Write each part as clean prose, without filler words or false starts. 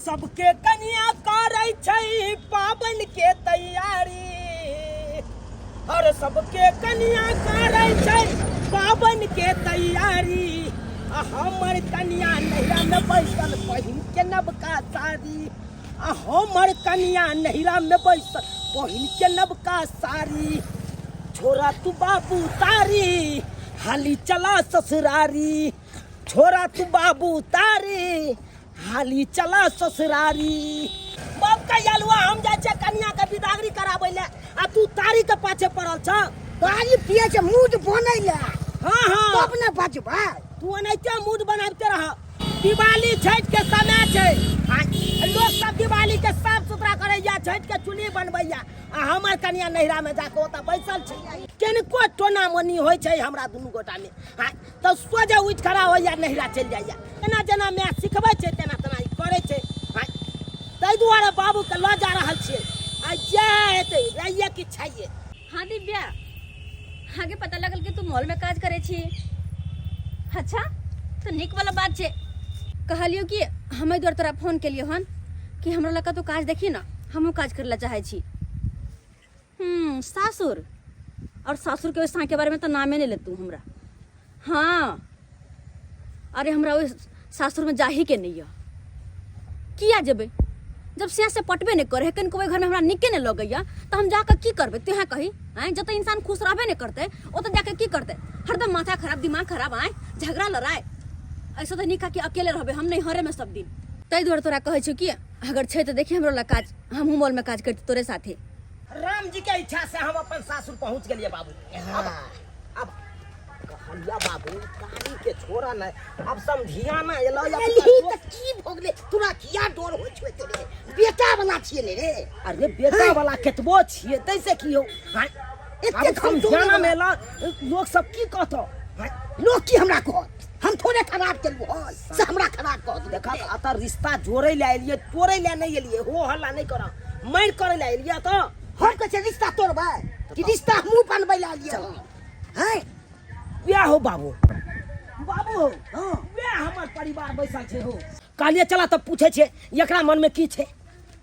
सबके कनिया करै छै पाबनि के तैयारी। और सबके कनिया करै छै पाबनि के तैयारी, आ हमर कनिया नैहरा में बैसल पहिन के नबका साड़ी। आ हमर कनिया नैहरा में बैसल पहिन के नबका साड़ी। छोरा तू बाबू तारी हाली चला ससुरारी, छोरा तू बाबू तारी हाली चला ससुरारी। बाप का यलुआ हम जाइ छै कनिया के बिदागरी कराबै ले आ तू तारी के पाछे पड़ल छ। तारी पिए छै मूड बनै ले। हाँ, हाँ। तब ने बजबै। तू एनाहिते मूड बनाबिते रह। दिवाली छठ के समय छै, आ लोक सब दिवाली के साफ सुथरा करैया, छठ के चुल्ही बनबैया, आ हमर कनिया नैहरा में जाके ओतऽ बैसल छै। केनको टोना मोनी होइ छै हमरा दुनू गोटा में, आ तऽ सोझे उठि खड़ा होइया नैहरा चलि जाइया। जेना जेना माय सिखबै छै तेना तेना ई करै छै। आ ताहि दुआरे बाबूके लऽ जा रहल छियै, आ जे हेतै रहिए कि छैये। हाँ दिव्या, आगे पता लगल कि तू मॉल में काज करे छी। अच्छा तो निक वाला बात छे। कहलियो कि हम एहि दुआरे तोरा फोन केलियो हन कि हमरा लग तो काज देखी ना, हमहूँ काज करे ला चाहे छी। सासुर और सासुर के ओहि के बारे में तो नामे नहीं लेतू हमरा। हाँ अरे हमरा ओहि सासुर में जाही के नहीं है। किया जेबै जब से से पटबे नहीं करे, कनिको ओहि घर में हमरा निके नहीं लगैया तो हम जाके की करबै? तुहे कही आँय, जतऽ इंसान खुश रहबे नहीं करतै ओतऽ जाके की करतै? हरदम माथा खराब दिमाग खराब आँय झगड़ा लड़ाई। ऐसे तो निका कि अकेले रहबै हम नैहरे में सब दिन। ताहि दुआरे तोरा कहै छियौ कि अगर छै तऽ देखी हमरो लग काज, हमहूँ मॉल में काज करती तोरे साथे। राम जी के इच्छा से हम अपन सासुर पहुंच गेलिए बाबू। अब कहलिया बाबू गाड़ी के छोड़ा नहीं, अब समझिया ना एलो या एलही त की भऽ गेलै तोरा? किया डर होइ छौ एते रे? बेटा वाला छियै ने रे। अरे बेटा वाला केतबो छियै तैसे की हो? हाँ, एते अब समझियाना कमजोर में एला लोग सब की कहतो? हाँ, लोग की हमरा कहत? हम थोड़े खराब केलहुँ हन से हमरा खराब कहत? देखा अतः रिश्ता जोड़े ले एलिए, तोड़े ले नहीं एलिए। हो हल्ला नहीं कर, मारि करे ले एलिए। तो हम कहै छियै रिश्ता तोड़बै कि रिश्ता हमहूँ बनबै ले एलिए हन? हैं बियाह हो बाबू, बाबू हो। हाँ। वएह हमर परिवार बैसल छै हो। कहलिए चला तऽ पूछै छियै एकरा मन में की छै।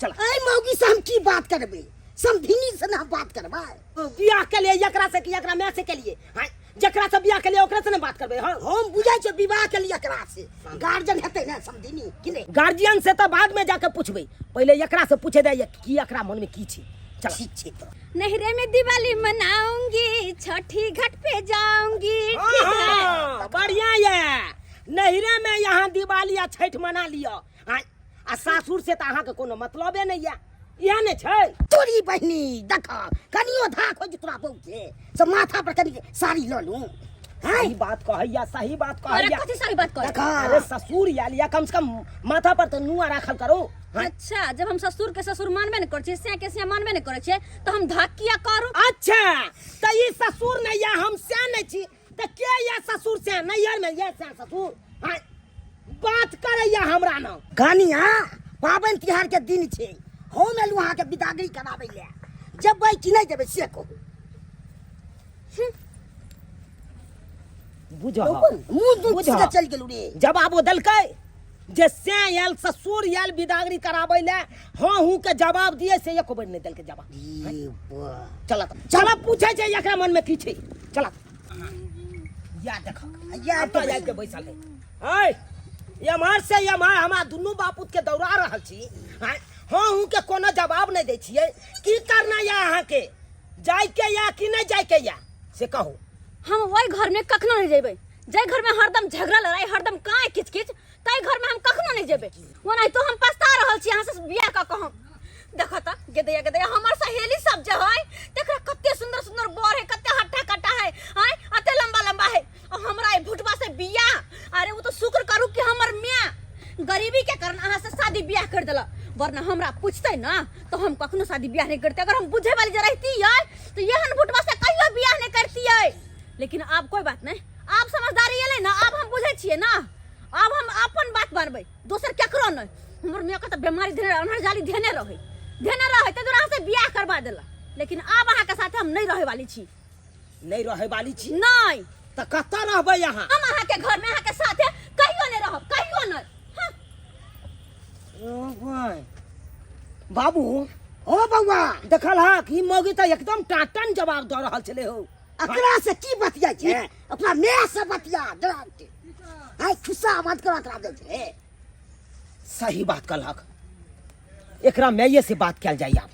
चला। एहि मौगी से हम की बात करबै? समधिनी से ना बात करबै। बियाह के लिए एकरा से कि एकरा माय से के लिए? हाँ, जकरा से बियाह के लिए ओकरा से ना बात करबै। हाँ हम बुझै छियै विवाह के लिए एकरा से गार्जियन हेतै ने समधिनी कि नहि? गार्जियन से तऽ बाद में जाके पूछबै, पहिले एकरा से पूछे दे कि एकरा मन में की छै। चल ठीक छै। तऽ नहरे में दिवाली मनाऊंगी, छठी घाट पे जाऊंगी। ठीक है? हाँ, बढ़िया ये नहरे में यहाँ दिवाली आ छठ मना लिअ। आ सासुर से तऽ अहाँके कोनो मतलबे नहि यऽ, इएह ने छै। तोरी बहिनी देख कनियो धाक होइ छै तोरा बहू के से माथा पर कनि साड़ी लऽ लू। हैं? सही बात कहैया, सही बात अरे कहैया। कथी सही बात कहै? देखा। अरे ससुर आयल या कम से कम माथा पर तऽ नुआ राखल करू। हाँ? अच्छा जब हम ससुर के ससुर मानबे नहीं करै छियै, सिया के सिया मानबे नहीं करै छियै तऽ हम धाक किया करू? अच्छा तऽ ई ससुर नहि या हम सएह नहि छी तऽ के या ससुर सएह नैहर में या सएह ससुर? हाँ, बात करैया हमरा न। कनिया पाबनि तिहार के दिन छै, हम एलहुँ अहाँके बिदागरी कराबै लए, जेबै कि नहि जेबै से कहू। बुझह। मुँह दुख बुझह। से चलि गेलहुँ रे। जवाबो देलकै जे से आयल ससुर आयल बिदागरी कराबै लए, हाँ हूँ के जवाब दिए से एको बेर नहि देलकै जवाब। ई बा। चल चल पूछै छै एकरा मन में की छै। चल या देख या अब तो जाके बैसल है। ऐ एम्हर से एम्हर हमरा दुनू बापूत के दौड़ा रहल छी। हाँ हाँ हूँ के कोनो जवाब नहि दै छियै। की करना या अहाँके, जाइके या कि नहि जाइके या से कहू। हम ओहि घर में कखनो नहीं जेबै जाहि घर में हरदम झगड़ा लड़ाई हरदम कांय किचकिच, ताहि घर में हम कखनो नहीं जेबै। ओनाहितो हम पछता रहल छी अहाँ से बियाह कऽ कऽ। हम देखऽ तऽ गेदैया गेदैया हमर सहेली सब जे है तकरा कते सुंदर सुंदर बर है, कते हट्टा कट्टा है, आँय अते लंबा लंबा है, और हमरा ई भुटवा से बियाह। अरे वो तो शुक्र करू कि हमर माय गरीबी के कारण अहाँ से शादी बियाह कर देलक, वरना हमरा पूछते ना तो हम कखनो शादी बियाह नहीं करते। अगर हम बुझे वाली जे रहती है तो एहन भुटवा से कहियो बियाह नहीं करती है। लेकिन आब कोई बात नहीं, आब समझदारी एलै ना, आब हम बुझै छियै ना, आब हम अपन बात मानबै, दोसर केकरो नहीं। हमर माय के तऽ बीमारी धेने रहै, अन्हर जाली धेने रहै, धेने रहै ताहि दुआरे अहाँ से बियाह करबा देलक। लेकिन आब अहाँ के साथे हम नहीं रहै वाली छी। नहीं रहै वाली छी? नहीं। तऽ कतऽ रहबै अहाँ? हम अहाँ के घर में अहाँ के साथे कहियो नहीं रहब, कहियो नहीं। हाँ। ओ भाई बाबू हो बौआ देखल हक ई मौगी तऽ एकदम टाटन जवाब दऽ रहल छलै हो एकरा से की बतिया छै अपना माय से बतिया डायरेक्ट आइ खुस्सा आवाज करा करा दै छै सही बात कहलक एकरा माये से बात कयल जाय आब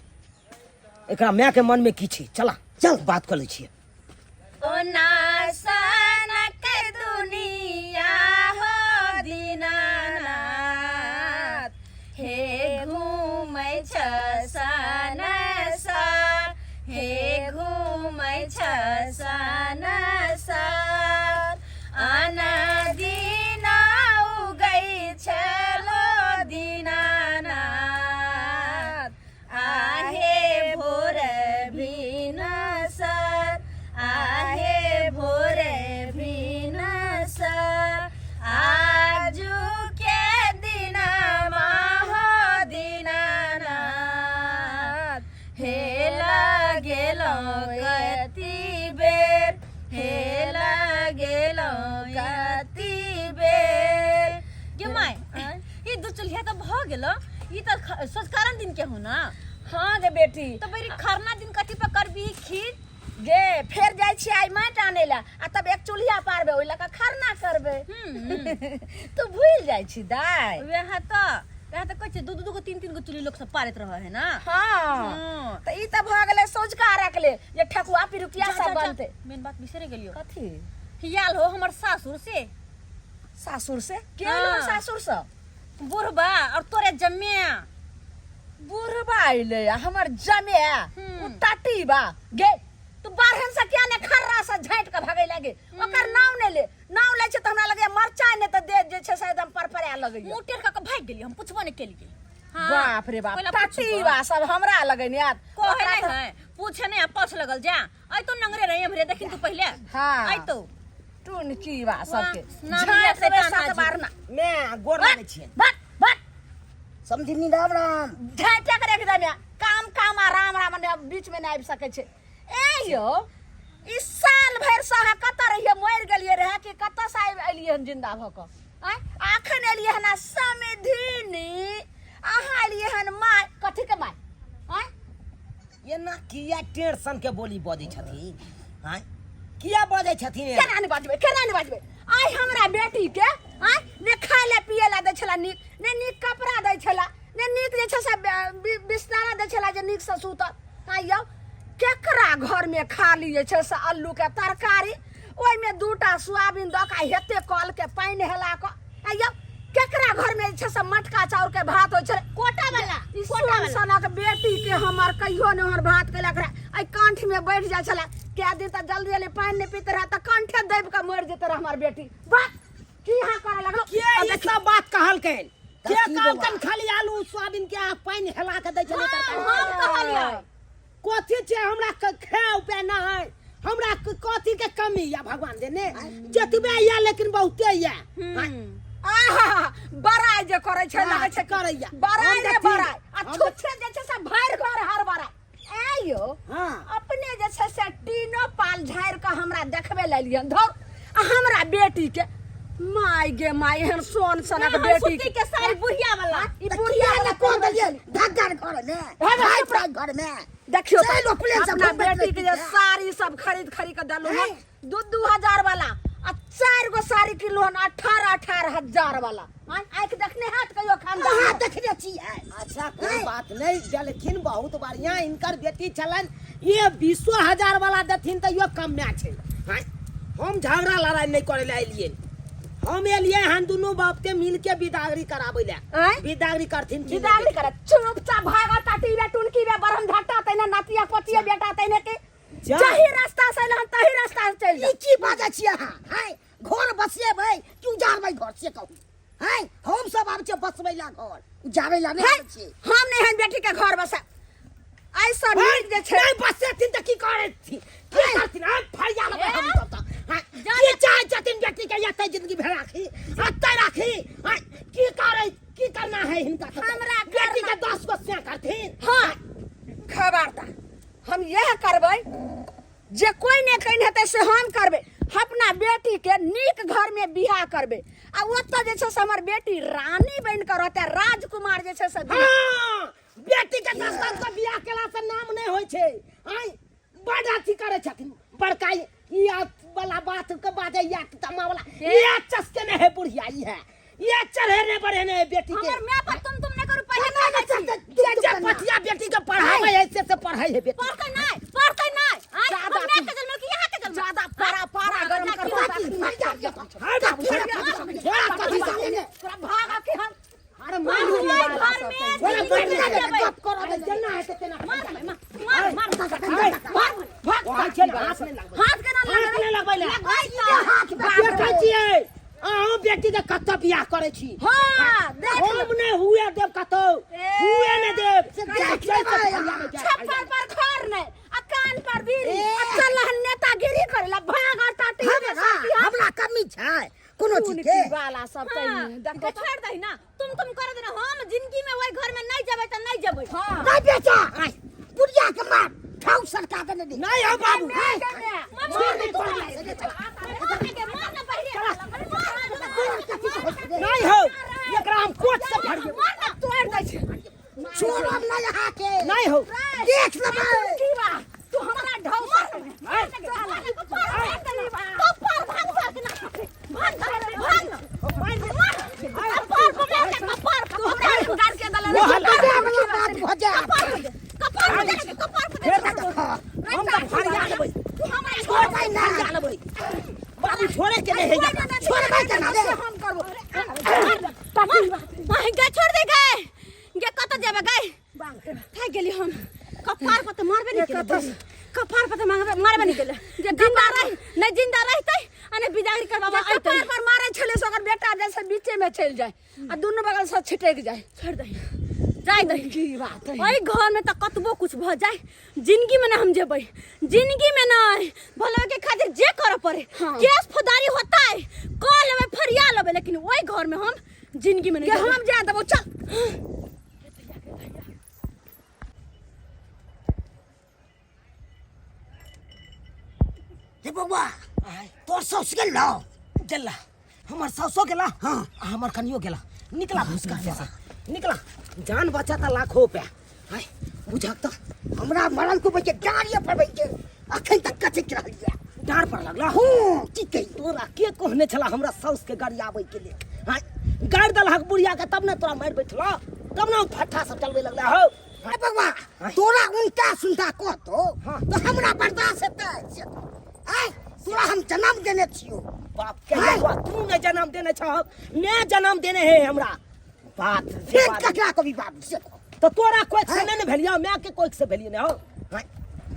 एकरा माय के मन में की छै चला चल बात कऽ लै छियै ओना सनक दुनिया हो दीनानाथ हे घूमै छ सनसर हे घूमै छ सनसर अनदिना उगै छलो दीनानाथ आहे भोर भिनसर आहे भोर भिनसर आजु के दिनमा हो दीनानाथ हे लागेलो कति बेर हे लागेलो कति बेर गे माय ई दू चुल्हिया तऽ भऽ गेलो ई तऽ संस्कारण दिन के हो ना हाँ गे बेटी तऽ बेरी खरना दिन कथी पर करबी खीर गे फेर जाइ छियै आइ माटि आनै लए आ तब एक चूल्हिया पारबै ओहि लऽ कऽ खरना करबै तू भूलि जाइ छी दाइ वएह तऽ कहै छै दू दू गो तीन तीन गो चूल्ही लोक सब पारैत रहै है ना हाँ हाँ। तऽ ई तऽ भऽ गेलै सौझका रख ले जे ठकुआ पिरुकिया सब बनतै मेन बात बिसरे गेलियो कथी हियाल हो हमर सासुर से सासुर से के हाँ। एलौ सासुर से बुढ़बा और तोरे जमिया बुढ़बा अइले आ हमर जमे हम्म। उ टाटी बा गे तू बारहन से किया ने खर्रा से झाँटि के भगै लागे ओकर नाव ने ले नाव लै छै तऽ हमरा लगैया मरचाइ ने तऽ दे जे छै से एकदम परपरा लगैया मुँह टेढ़ कऽ के भागि गेलियै हम पुछबो नहि केलियै हाँ, बाप रे बाप पहिले टाटी पुछबो। बा सब हमरा लगै ने याद कहै नहि है पूछे नहि आ पाछ लगल जा अइ तो नंगरे रही हमरे देखिन तू पहिले हाँ। अइ तो टुनकी बा सबके नाम लिया झाँटि से देबै कान्हा सात जी। बार ना मैं गोर लागै छियै बट बट समधिनी राम राम झाँटि के रख दे काम काम आ राम राम ने बीच में नहि आबि सकै छै ए यौ ई साल भरि से अहाँ कतऽ रहियै मरि गेलियै रहए कि कतऽ से आबि एलियै हन जिन्दा भऽ कऽ आँय अखन एलियै हन आ समधिनी अहाँ एलियै हन माय कथीके माय आँय एना किया टेढ़ सन के बोली बजै छथिन आँय किया बजै छथिन एना? केना नहि बजबै केना नहि बजबै आइ हमरा बेटी के आइ ने खाय लए पिए लए दै छला नीक ने नीक कपड़ा दै छला ने नीक जे छै से बिस्तारा दै छला जे नीकसँ सुतत आइ यौ केकरा घरमे खाली जे छै से आलूके तरकारी ओहिमे दूटा सोयाबीन दऽ कऽ हेते कलके पानि हेला कऽ आइ यौ केकरा घरमे जे छै से मटका चाउरके भात होइ छलै कोटा वाला ई कोटा सोन वाला सनक बेटी के हमर कहियो ने हमर भात केलक रहे एहि कंठ में बैठ जाइ छलै कए दिन तऽ जल्दी जल्दी पानि नहि पीते रहे तऽ कंठे दबि कऽ मरि जेते रहे हमर बेटी वाह की यहाँ करे लगलो के ई सब बात कहलकनि के की बौआ? कहलकनि खाली आलू सोयाबीन के आ पानि हेला के दै छलै तरकारी हम कहलियै कथी छै हमरा खाय पे ना है हमरा कथी के कमी या भगवान देने जतबे या लेकिन बहुते या आहा बड़ाई जे करै छै लगै छै करैया बड़ाई हम रे देखथिन, बड़ाई आ हम छुच्छे जे छै से भरि घर हर बड़ाई ऐ यौ हाँ। अपने जे छै से टीनो पाल झाड़ि कऽ हमरा देखबे लए लियन धौ आ हमरा बेटी के माय गे माय एहन सोन सनक हम बेटी सूती के साड़ी बुढ़िया वाला ई तऽ बुढ़िया किया वाला ने कह देलियै धग्गर घर में हे हाई फाई घर में देखियो चलि प्लेन से अपना घुमबैत बेटी के जे रहै छी। साड़ी सब खरीद खरीद के देलहुँ हन दू दू हजार वाला आ चारि गो साड़ी किनलहुँ हन 18-18 हजार वाला आँखि देखने हैत कहियो खानदान अहाँ देखने छियै अच्छा कोई बात नहीं देलखिन बहुत बढ़िया इनकर बेटी छलन ये 20,000 वाला देथिन तऽ यो कम में छै हाँ, हम झगड़ा लड़ाई नहीं करे ला एलियै हम एलियै हन दुनू बाप के मिल के बिदागरी कराबै ला आँय? बिदागरी करथिन कि बिदागरी करे चुपचाप भागा टाटी बे टुनकी बे बरम ढट्टा तैने नातिया पोतिया बेटा तैने के जा। जही रास्ता से एलहन तही रास्ता से चलि जा ई की बाजै छियै अहाँ हाय घर बसेबै कि उजाड़बै घर से कहू हाय हम सब आबै छियै बसबै ला घर उजाड़ै ला नहि हे, आबै छियै हम नहि हन बेटी के घर बसा ऐसा नीक जे छै नहीं बसेथिन तऽ की करथिन की करथिन हम फरिया लेबै हम सब तऽ हाँ, की चाहै छथिन बेटी के एतै जिंदगी भर राखी एतै राखी हाँ, की करै की करना है हिनका सबके? हमरा बेटी के करना- 10 गो से करथिन हाँ खबरदार हम यह करबै जे कोई नहि कहने हेतै से हम करबै अपना बेटी के नीक घर में बियाह करबै आ ओतऽ जे छै से हमर बेटी रानी बनि कऽ रहतै राजकुमार जे छै से हाँ, बेटी के 10 10 के बियाह केला से नाम नहि होइ छै। आँय, बड अथी करै छथिन बड़का ई वाला बात के बाजै या तमा वाला ये चस्के में है बुढ़िया ई है ये चढ़े ने बढ़े ने बेटी के हमर माय पर तुम तुम नहीं करू पहिले ना, कहै छी। ना, जे जे पतिया बेटी के पढ़ावे है से पढ़ाई है बेटी। पढ़तै नहीं, पढ़तै नहीं। आँय, हम ज्यादा माय के जन्म कि यहाँ के जन्म? ज्यादा पारा पारा गरम करबो काकी, मर जा दियो। हाँ बाबू, थोड़ा छोड़ा, कथी से तोरा भाग के हम अरे हम मार ओहि घर में छोड़ा, जिंदगी मार, में जेबै। गप करऽ दे। जेना हेतै तेना। मार मार मार मार मार भाग, भाग, चल, हाथ नहि लगबै। हाथ केना हाथ नहि लगबै ले। लगबै हाथ देखै छियै अहूँ बेटी के कतऽ बियाह करै छी। हां देख हम नहि हुए देब कतौ, हुए नहि देब। से देख लेबै। छप्पर पर खर नहीं आ कान पर बीड़ी आ चल हन नेतागिरी करेला भाग और टाटी में हमरा हमरा कमी छै कोनो चीज के? वाला सब हाँ, तैने देखो छोड़ दही ना तुम तुम कर देना हम जिंदगी में वही घर में नहीं जेबै त नहीं जेबै। हां नहीं बेटा, बुढ़िया के मार ठाउ सरका देने दे। नहीं हो बाबू। मार के मार ना पहिले मार। नहीं हो, एकरा हम कोट से फड़िए। मार ना तोड़ दै छै। छोड़ब नहीं यहाँ के। नहीं हो। देख लेबै। की बा तू हमरा ढौ कपार भाग भाग ना भाग भाग भाग कपार पर मार के कपार पर तू हमरा गाड़ के दले वो हल्ला कते वाला बात भऽ जायत। कपार पर कपार पर कपार पर हम तऽ फरिया लेबै। तू हमरा छोड़बै ना। फरिया लेबै बाबू, छोड़े के नहीं है। छोड़बै केना रे? हम करबो। मार गे, छोड़ दे गे गे, कत जेबे गे? थाकि गेली हम। कपार पर तऽ मारबे नहीं केले, कपार पर तऽ मारबे मारबे नहीं केले। जे जिंदा रह नहीं जिंदा रहते आ नहीं बिदागरी करबाबा जे अइतै। कपार पर मारे छले से ओकर बेटा जैसे बीचे में चलि जाए आ दुनू बगल से छिटक जाए। छोड़ दही, जाय दही। की बात है? ओहि घर में तऽ कतबो कुछ भऽ जाए जिंदगी में ना हम जेबै, जिंदगी में नहीं। भले के खातिर जे करऽ पड़े। हाँ। केस फौजदारी होता है कऽ लेबै, फरिया लेबै, लेकिन ओहि घर में हम जिंदगी में नहीं के जेबै। हम जा देबो, चल। हे बौआ, तोर साउस गेल रहो? गेला, हमर सासो गेला। हाँ। आ हमर कनियो गेला। निकला भुसका से निकला, जान बचा त लाखों रुपया आय बुझक तऽ हमरा मरल को बच्चे डाँड़िए पर बैठे अखन तक कचैत रहलियै। डाँड़ पर लगला? हूँ, की कही। तोरा के कहने छला हमरा साउस के गरियाबै के लेल? हाँ, गाड़ि देलहक बुढ़िया के तब ने तोरा मारि बैठला, तब ने फट्ठा सब चलबै लगला हौ। अरे बौआ, तोरा उनटा सुनटा कहतो हाँ। तऽ हमरा बर्दाश्त हेतै से कह। आय तोरा हम जन्म देने छियौ। बाप के हाँ। बौआ, तू ने जन्म देने छह, मैं जन्म देने है हमरा बात से फेर बात। ककरा कभी बाबू से कह। तो तोरा कोई से नहीं ने भेलियो, मैं के कोई से भेलियो ने हो। हाँ,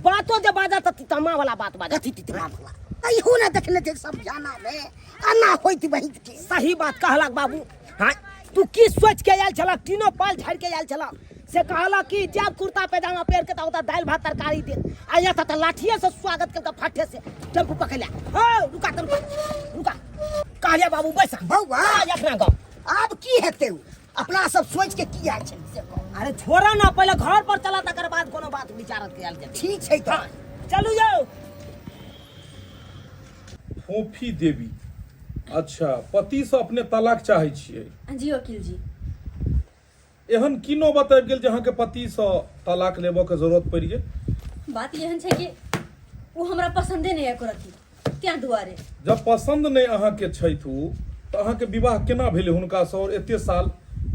बातो जे बाजा त तितमा वाला बात बाजा। कथी तितमा वाला? इहो ने देखने थे सब जाना में आना होइत बहिन के। सही बात कहलक बाबू। हाँ, तू की सोच के आयल छला? तीनों पाल झाड़ के आयल छला से कहलक कि जब कुर्ता पैजामा पहिर के त ओतऽ दालि भात तरकारी दे आ एतऽ तऽ लाठिए से स्वागत केलक फट्ठे से टेम्पू पकड़ ले। हो रुका त रुका रुका, कहलिए बाबू बैसा। बौआ। एखना गाँव आब की हेतै? उ अपना सब सोच के की आयल छै से कह। अरे छोड़ा ना, पहिले घर पर चला तकर बाद कोनो बात विचारत कयल जेतै। ठीक छै तऽ। चलू यौ। फोफी देवी, अच्छा, पतिसँ अपने तलाक चाहै छियै? जी वकील जी। एहन की नौबत आबि गेल जे अहाँके पतिसँ तलाक लेबऽके जरूरत पड़ि गेल? बात एहन छै कि ओ हमरा पसंदे नहीं है रति, त्यां दुआरे। जब पसंद नहि अहाँके छथि ओ, तऽ अहाँके विवाह केना भेलै हुनकासँ? आओर एते साल,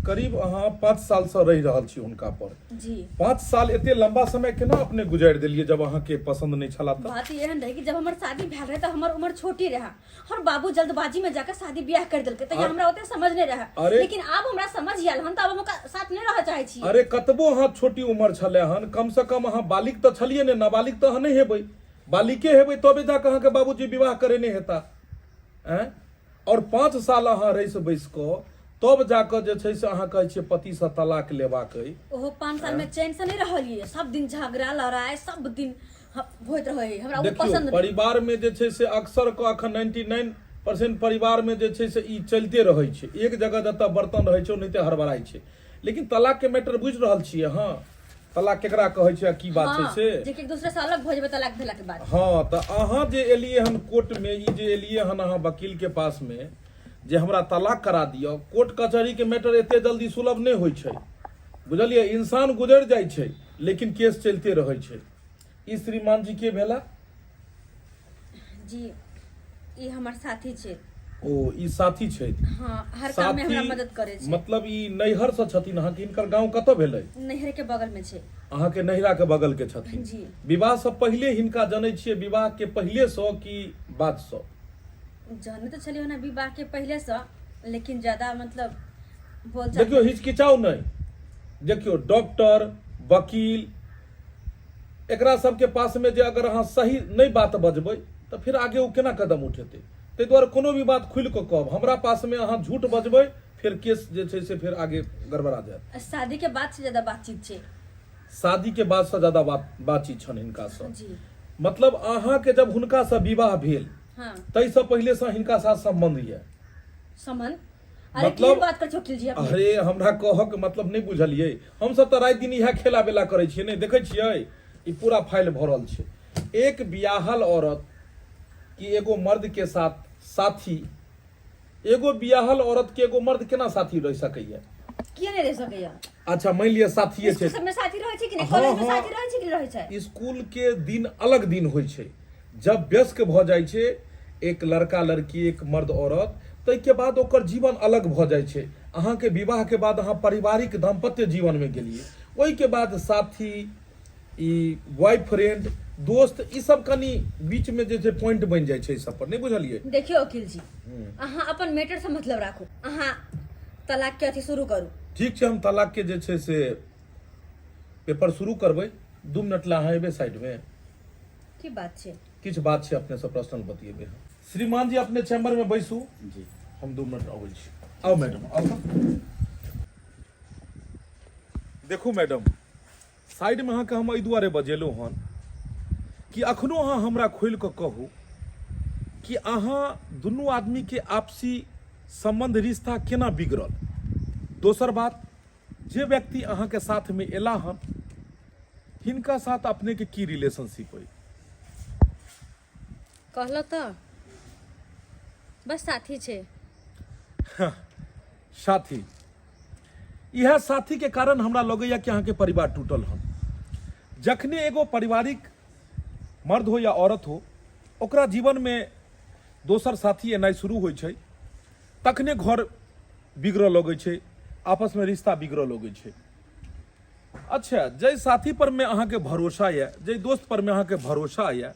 करीब अहाँ 5 सालसँ रहि रहल छी हुनका पर। जी। 5 साल एते लंबा समय केना अपने गुजारि देलियै जब अहाँके पसंद नहि छला तऽ? बात एहन रहे कि जब हमर शादी भेल रहे तऽ हमर उम्र छोटी रहे और बाबू जल्दबाजी में जाकर शादी ब्याह कर देलकै, तऽ हमरा ओते समझ नहीं रहे। लेकिन आब हमरा समझ आयल हन तऽ आब हम ओकरा साथ नहीं रह चाहे छी। अरे, कतबो अहाँ छोटी उम्र छलै हन, कम से कम अहाँ बालिग तऽ छलियै ने? नाबालिग तऽ अहाँ नहि हेबै। बालिके हेबै तबे जाकऽ अहाँके बाबूजी विवाह करेने हेता। आँय, आओर 5 साल अहाँ रहि बैस कऽ तब जाकऽ जे छै से अहाँ कहै छियै पतिसँ तलाक लेबाक अइ? ओहो 5 साल में चैन से नहीं रहलियै, सब दिन झगड़ा लड़ाई सब दिन होइत रहे, हमरा ओ देखियौ, पसंद नहीं। परिवार में जे छै से अक्सर कऽ अखन 99% परिवार में जे छै से ई चलिते रहै छै। एक जगह जतऽ बर्तन रहै छै ओनाहिते हड़बड़ाइ छै। लेकिन तलाक के मैटर बुझि रहल छियै अहाँ? तलाक केकरा कहै छै आ की बात छै हाँ, से? जे कि एक दूसरे से अलग भऽ जेबै तलाक भेला के बाद। हाँ, तऽ अहाँ जे एलियै हन कोर्ट में, ई जे एलियै हन अहाँ वकील के पास में, जे हमरा तलाक करा दिअ। कोर्ट कचहरीके मैटर एते जल्दी सुलभ नहि होइ छै, बुझलियै? इंसान गुजरि जाइ छै लेकिन केस चलिते रहै छै। ई श्रीमान जी के भेला? जी, ई हमर साथी छै। ओ ई साथी छथि? हाँ, हर काम में हमरा मदद करे छै। मतलब ई नैहर से छथिन अहाँके? हिनकर गांव कतऽ भेलै? नैहर के बगल में छै। अहाँके नैहरा के बगल के छथिन? जी। विवाह से पहिले हिनका जनै छियै? विवाह के पहिले से कि बाद से? जाने तो छलियै ओना विवाह के पहिले से, लेकिन ज्यादा मतलब बोलचाल। देखियौ, हिचकिचाउ नहि। देखियौ, डॉक्टर वकील एकरा सबके पासमे जे अगर अहाँ सही नहि बात बजबै तऽ फेर आगे ओ केना कदम उठेतै? ताहि दुआरे कोनो भी बात खुलि कऽ कहब। हमरा पासमे अहाँ झूठ बजबै, फेर केस जे छै से फेर आगे गड़बड़ा जायत। शादी के बाद से ज्यादा बातचीत छै। शादी के बाद से ज्यादा बातचीत छनि हिनकासँ? जी। मतलब अहाँके जब हुनकासँ विवाह भेल, ताहिसँ पहिलेसँ हिनका साथ सम्बन्ध यऽ? सम्बन्ध? अरे, मतलब की बात कर वकील जी अपने? अरे, हमरा कहक मतलब नहि बुझलियै। हमसब तऽ राति दिन इएह खेला बेला करै छियै, नहि देखै छियै? ई पूरा फाइल भरल छै। एक बियाहल औरत कि एगो मर्द के साथ साथी, एगो बियाहल औरत के एगो मर्द केना साथी रहि सकैया? किया नहि रहि सकैया? अच्छा, मानि लिअ साथिये स्कूल छै। सबमे साथी रहै छै कि नहि? हाँ, कॉलेज में हाँ। साथी रहै छै कि नहि रहै छै? स्कूल के दिन अलग दिन होइ छै। जब व्यस्क भऽ जाइ छै एक लड़का लड़की, एक मर्द औरत, ताहिके बाद ओकर जीवन अलग भऽ जाइ छै। अहाँके विवाहके बाद अहाँ पारिवारिक दाम्पत्य जीवनमे गेलियै, ओहिके बाद साथी, ई बॉयफ्रेंड, दोस्त, ई सब कनि बीचमे जे छै पॉइंट बनि जाइ छै। ई सब पर नहि बुझलियै? देखियौ वकील जी, अहाँ अपन मैटर से मतलब राखू। अहाँ तलाक के अथी शुरू करू। ठीक छै, हम तलाकके जे छै से पेपर शुरू करबै। 2 मिनट लए अहाँ एबै साइडमे? की बात छै? किछु बात छै, अपनेसँ पर्सनल बतियेबै हम। श्रीमान जी, अपने चैम्बर में बैसू। जी। हम 2 मिनट अबै छी। आउ मैडम, आउ तऽ। देखू मैडम, साइडमे अहाँके हम एहि दुआरे बजेलहुँ हन कि अखनो अहाँ हमरा खोलि कऽ कहू कि अहाँ दुनू आदमीके आपसी सम्बन्ध रिश्ता केना बिगड़ल। दोसर बात, जे व्यक्ति अहाँके साथमे एला हन, हिनका साथ अपनेके की रिलेशनशिप अइ? कहलो तऽ बस साथी छै। साथी। इएह साथीके कारण हमरा लगैए कि अहाँके परिवार टूटल हन। जखने एगो पारिवारिक मर्द हो या औरत हो, ओकरा जीवनमे दोसर साथी एनाइ शुरू होइ छै, तखने घर बिगड़ऽ लगै छै, आपसमे रिश्ता बिगड़ऽ लगै छै। अच्छा, जाहि साथी पर मे अहाँके भरोसा यऽ, जाहि दोस्त पर मे अहाँके भरोसा यऽ,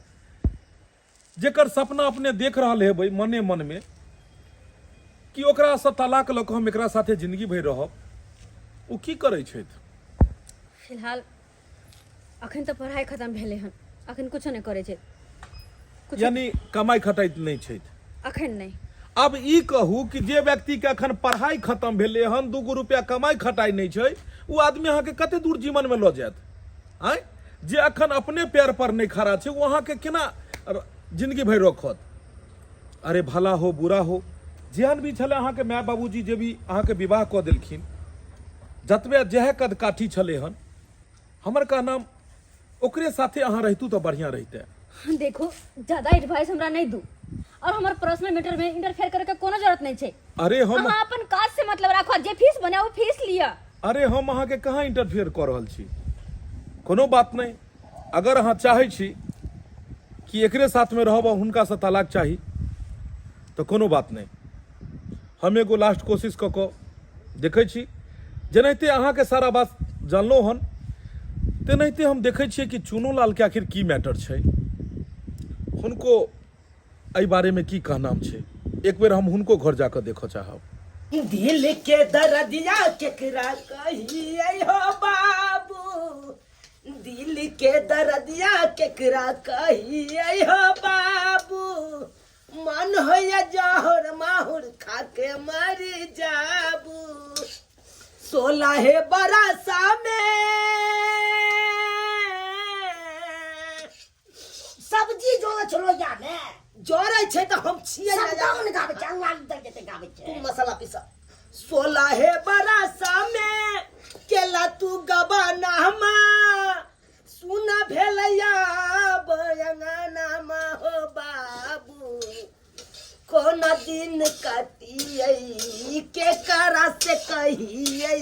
जेकर सपना अपने देख रहल हेबै मने मनमे कि ओकरासँ तलाक लऽ कऽ हम एकरा साथे जिंदगी भरि रहब, ओ की करै छथि? फिलहाल अखन तऽ पढ़ाइ खतम भेलै हन, अखन कुछो नहि करै छै कुछो। यानी कमाइ खटाइ नहि छथि? अखन नहि। आब ई कहू कि जे व्यक्तिके अखन पढ़ाइ खतम भेलै हन, 2 गो रुपया कमाइ खटाइ नहि छै, ओ आदमी अहाँके कते दूर जीवनमे लऽ जायत? आँय, जे अखन अपने पैर पर नहि खड़ा छै, ओ अहाँके केना जिंदगी भरि रखत? अरे, भला हो बुरा हो, जेहन भी छलै अहाँके माय बाबूजी, जे भी अहाँके विवाह कऽ देलखिन, जतबे जएह कद काठी छलै हन, हमर कहनाम ओकरे साथे अहाँ रहितू तऽ बढ़िआँ रहितै। देखो, ज्यादा एडवाइस हमरा नहीं दू और हमर पर्सनल मैटर में इंटरफेयर करे के कोनो जरूरत नहीं छै। अरे, हम अहाँ अपन काज से मतलब राखो, जे फीस बने वो फीस लिअ। अरे, हम अहाँके कहाँ इंटरफेयर कऽ रहल छी? कोनो बात नहि, अगर अहाँ चाहै छी कि एकरे साथमे रहब आ हुनकासँ तलाक चाही, तऽ कोनो बात नहि, हम एगो लास्ट कोशिश कऽ कऽ देखै छी। जेनाहिते अहाँके सारा बात जानलहुँ हन, तेनाहिते हम देखै छियै कि चुनो लालके आखिर की मैटर छै, हुनको एहि बारेमे की कहनाम छै। एक बेर हम हुनको घर जाकऽ देखऽ चाहब। दिल के दर्दिया केकरा कहिए हो बाबू, दिल के दर्दिया केकरा कहिए हो बाबू, मन होइया जहर माहुर खाके मर जाबू। 16 बरसा में सब्जी जोड़े छलो या ने? जरै छै तऽ हम छियै सब ने। गाउन गाबै छै, अंगना दर जेते गाबै छै। तू मसाला पीस। 16 बरसा में केला तू गबनामा, सुना भेलैया बयंगनामा हो बाबू। कोना दिन कटियै के करा से कहियै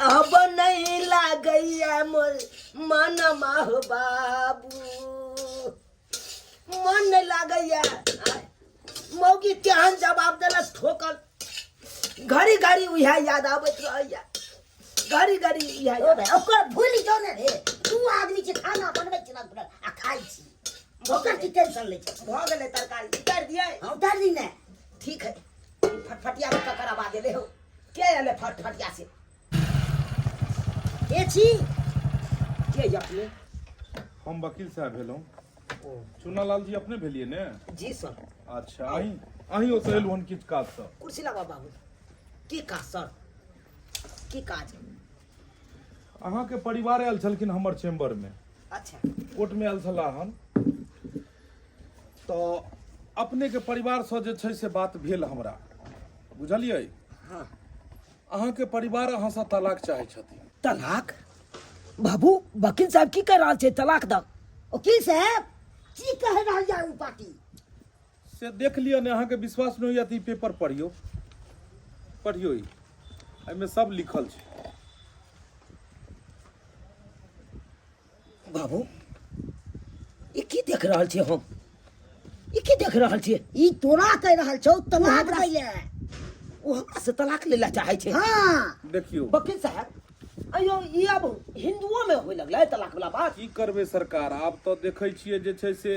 अब नहीं लागैया मोर मन माह बाबू मन नहीं लागैया। मौगी तेहन जवाब देलक ठोकल, घड़ी घड़ी उएह याद आबैत रहैया, घड़ी घड़ी इएह। ओ भाई, ओकर भूलि जाओ ने रे। तू आदमी छै, खाना बनबै छी ना आ खाइ छी, ओकर की टेंशन लै छै? भऽ गेलै तरकारी, उतारि दियै? हाँ, उतारि दी ने। ठीक है। ई फटफटिया में ककर आवाज एलै हौ? के एलै फटफटिया से? के छी? के अपने? हम वकील साहब भेलहुँ। चुनालाल जी अपने भेलियै ने? जी सर। अच्छा, अहीं अहीं ओतऽ एलहुँ हन किछु काजसँ। कुर्सी लगा बाबू। की काज सर, की काज? अहाँके परिवार आयल छलखिन हमर चैम्बरमे। अच्छा। कोर्टमे आयल छलाह हन, तऽ अपनेके परिवारसँ जे छै से बात भेल हमरा, बुझलियै? हाँ। अहाँके परिवार अहाँसँ तलाक चाहै छथिन। तलाक? बाबू, वकील साहब की कहि रहल छै तलाक दऽ? वकील साहब, की कहि रहल या ओ पार्टी? से देख लिअ ने। अहाँके विश्वास नहि होइए तऽ ई पेपर पढ़ियौ, पढ़ियौ, ई एहिमे सब लिखल छै। बाबू, ई की देख रहल छियै हम? ई की देख रहल छियै? ई तोरा कहि रहल छौ तलाक दै ले। ओ हमरा से तलाक लै लए चाहै छै? हाँ। देखियौ वकील साहब, अयो ई आब हिंदुओ में होय लगलै तलाक वाला बात? की करबै सरकार, आब तऽ देखै छियै जे छै से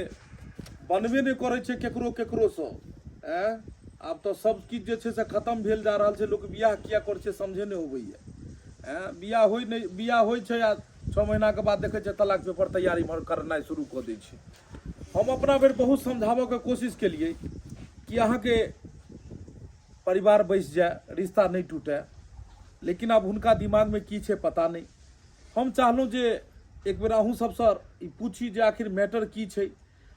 बनबे नहि करै छै केकरो केकरोसँ। आँय, आब तऽ सब किछु जे छै से खतम भेल जा रहल छै। लोक बियाह किया करै छै समझे नहि अबैया। आँय, बियाह होइ नहि, बियाह होइ छै आ 6 महीनाके बाद देखै छियै तलाक पेपर तैयारी इम्हर करनाइ शुरू कऽ दै छै। हम अपना बेर बहुत समझाबऽके कोशिश केलियै कि अहाँके परिवार बसि जाय, रिश्ता नहि टूटय, लेकिन आब हुनका दिमागमे की छै पता नहि। हम चाहलहुँ जे एक बेर अहूँ सबसँ ई पूछी जे आखिर मैटर की छै,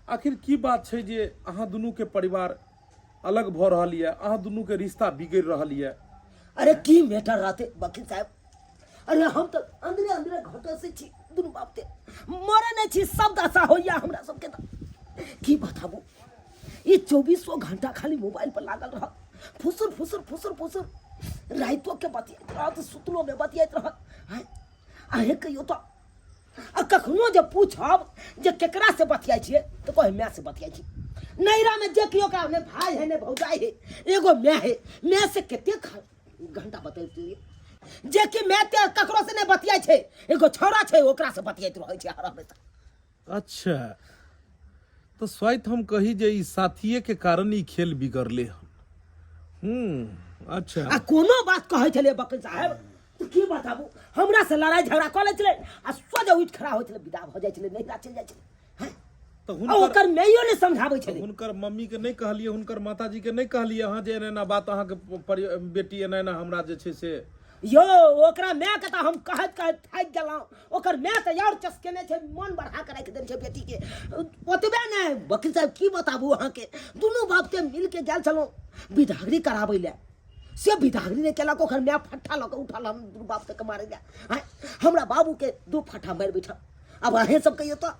आखिर की बात छै जे अहाँ दुनूके परिवार अलग भऽ रहल यऽ, अहाँ दुनूके रिश्ता बिगड़ि रहल यऽ। अरे की मैटर रहते वकील साहब? अरे हम तऽ अंदरे अंदरे घटै से छी, दुनू बाप ते मरे नहि छी, सब दशा होइया हमरा सबके। तऽ की बताबू, ई चौबीसो घंटा खाली मोबाइल पर लागल रहत, फुसुर फुसुर फुसुर फुसुर, रातिओ के बतियाइत रहत, सुतलो में बतियाइत रहत। आँय, अहें कहियो तऽ आ कखनो जे पूछब जे केकरा से बतियाइ छियै तऽ कहै माय से बतियाइ छी। नैरा में जे केओ का ने भाई है ने भौजाई है, एगो माय है, माय से कते घंटा बतैतियै, जे कि माय ते ककरो से नहि बतियाइ छै, एगो छौड़ा छै ओकरा से बतियाइत रहै छै हर हमेशा। अच्छा, तऽ स्वाइत हम कही जे ई साथिये के कारण ई खेल बिगड़ले हन। अच्छा। आ कोनो बात कहै छलियै वकील साहेब तऽ की बताबू, हमरा से लड़ाइ झगड़ा कऽ लै छलै आ सोझे उठि खड़ा होइ छलै, विदा भऽ जाइ छलै, नैहरा चलि जाइ छलै। हैं? तऽ आ हुनकर ओकर माइयो नहि समझाबै छलै। हुनकर मम्मी के नहि कहलियै, हुनकर माताजी के नहि कहलियै अहाँ जे एना एना बात अहाँके बेटी एना एना हमरा जे छै से? यौ, ओकरा मायके तऽ हम कहैत कहैत थाकि गेलहुँ। ओकर माय तऽ आओर चसकेने छै, मन बढ़ा कऽ राखि देने छै बेटीके। ओतबे नहि वकील साहब, की बताबू अहाँके, दुनू बापके मिलके गेल छलहुँ बिदागरी कराबै लए, से बिदागरी नहि केलक। ओकर माय फट्ठा लऽ कऽ उठल हम दुनू बाप के मारै लए। आँय, हमरा बाबूके दू फट्ठा मारि बैठल। आब अहें सब कहियौ तऽ।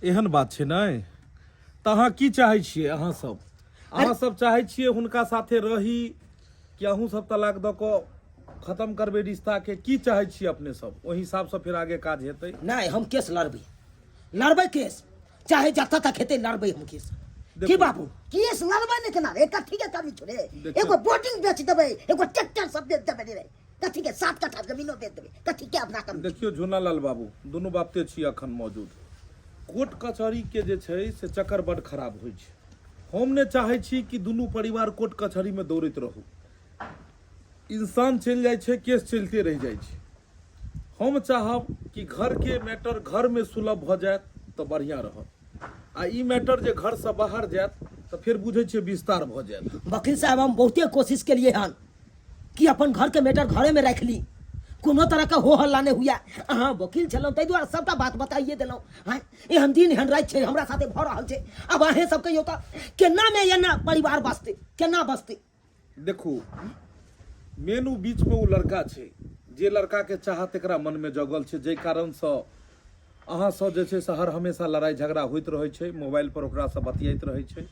एहन बात छै नहि तऽ अहाँ की चाहै छियै? अहाँ सब चाहै छियै हुनका साथे रही कि अहूँ सब तलाक दऽ कऽ खत्म करबै रिश्ताके? की चाहै छियै अपने सब? ओहि हिसाबसँ फेर आगे काज हेतै। नहि, हम केस लड़बै, लड़बै केस, चाहे जतऽ तक हेतै लड़बै हम केस। की देखू। बाबू? केस लड़बै ने केना रे? कथी के कमी छौ रे? देखियौ। एगो बोर्डिंग बेच देबै, एगो ट्रैक्टर सब बेच देबै रे, कथी के 7 कट्ठा जमीनो बेच देबै, कथी के अपना कमी? देखियौ झूनालाल बाबू, दुनू बापते छी अखन मौजूद। कोर्ट कचहरी के जे छै से चक्कर बड खराब होइ छै। हम ने चाहै छी कि दुनू परिवार कोर्ट कचहरी में दौड़ैत रहू। इंसान चलि जाइ छै, केस चलिते रहि जाइ छै। हम चाहब कि घर के मैटर घर में सुलभ भऽ जायत तऽ बढ़िआँ रहत, आ ई मैटर जे घरसँ बाहर जायत तऽ फेर बुझै छियै विस्तार भऽ जायत। वकील साहब, हम बहुते कोशिश केलिए हन कि अपन घर के मैटर घरे में राखि ली, कोनो तरह के हो हल्ला नहीं हुआ। अहाँ वकील छलहुँ ताहि दुआरे सबटा बात बताइए देलहुँ। हाँ, एहन दिन एहन राति छै हमरा साथे भऽ रहल छै। आब अहें सब कहियौ तऽ केना में एना परिवार बसतै, केना बसतै? देखू, मेन ओ बीचमे ओ लड़का छै, जे लड़काके चाहत एकरा मनमे जगल छै, जाहि कारणसँ अहाँसँ जे छै से हर हमेशा लड़ाइ झगड़ा होइत रहै छै, मोबाइल पर ओकरासँ बतियाइत रहै छै।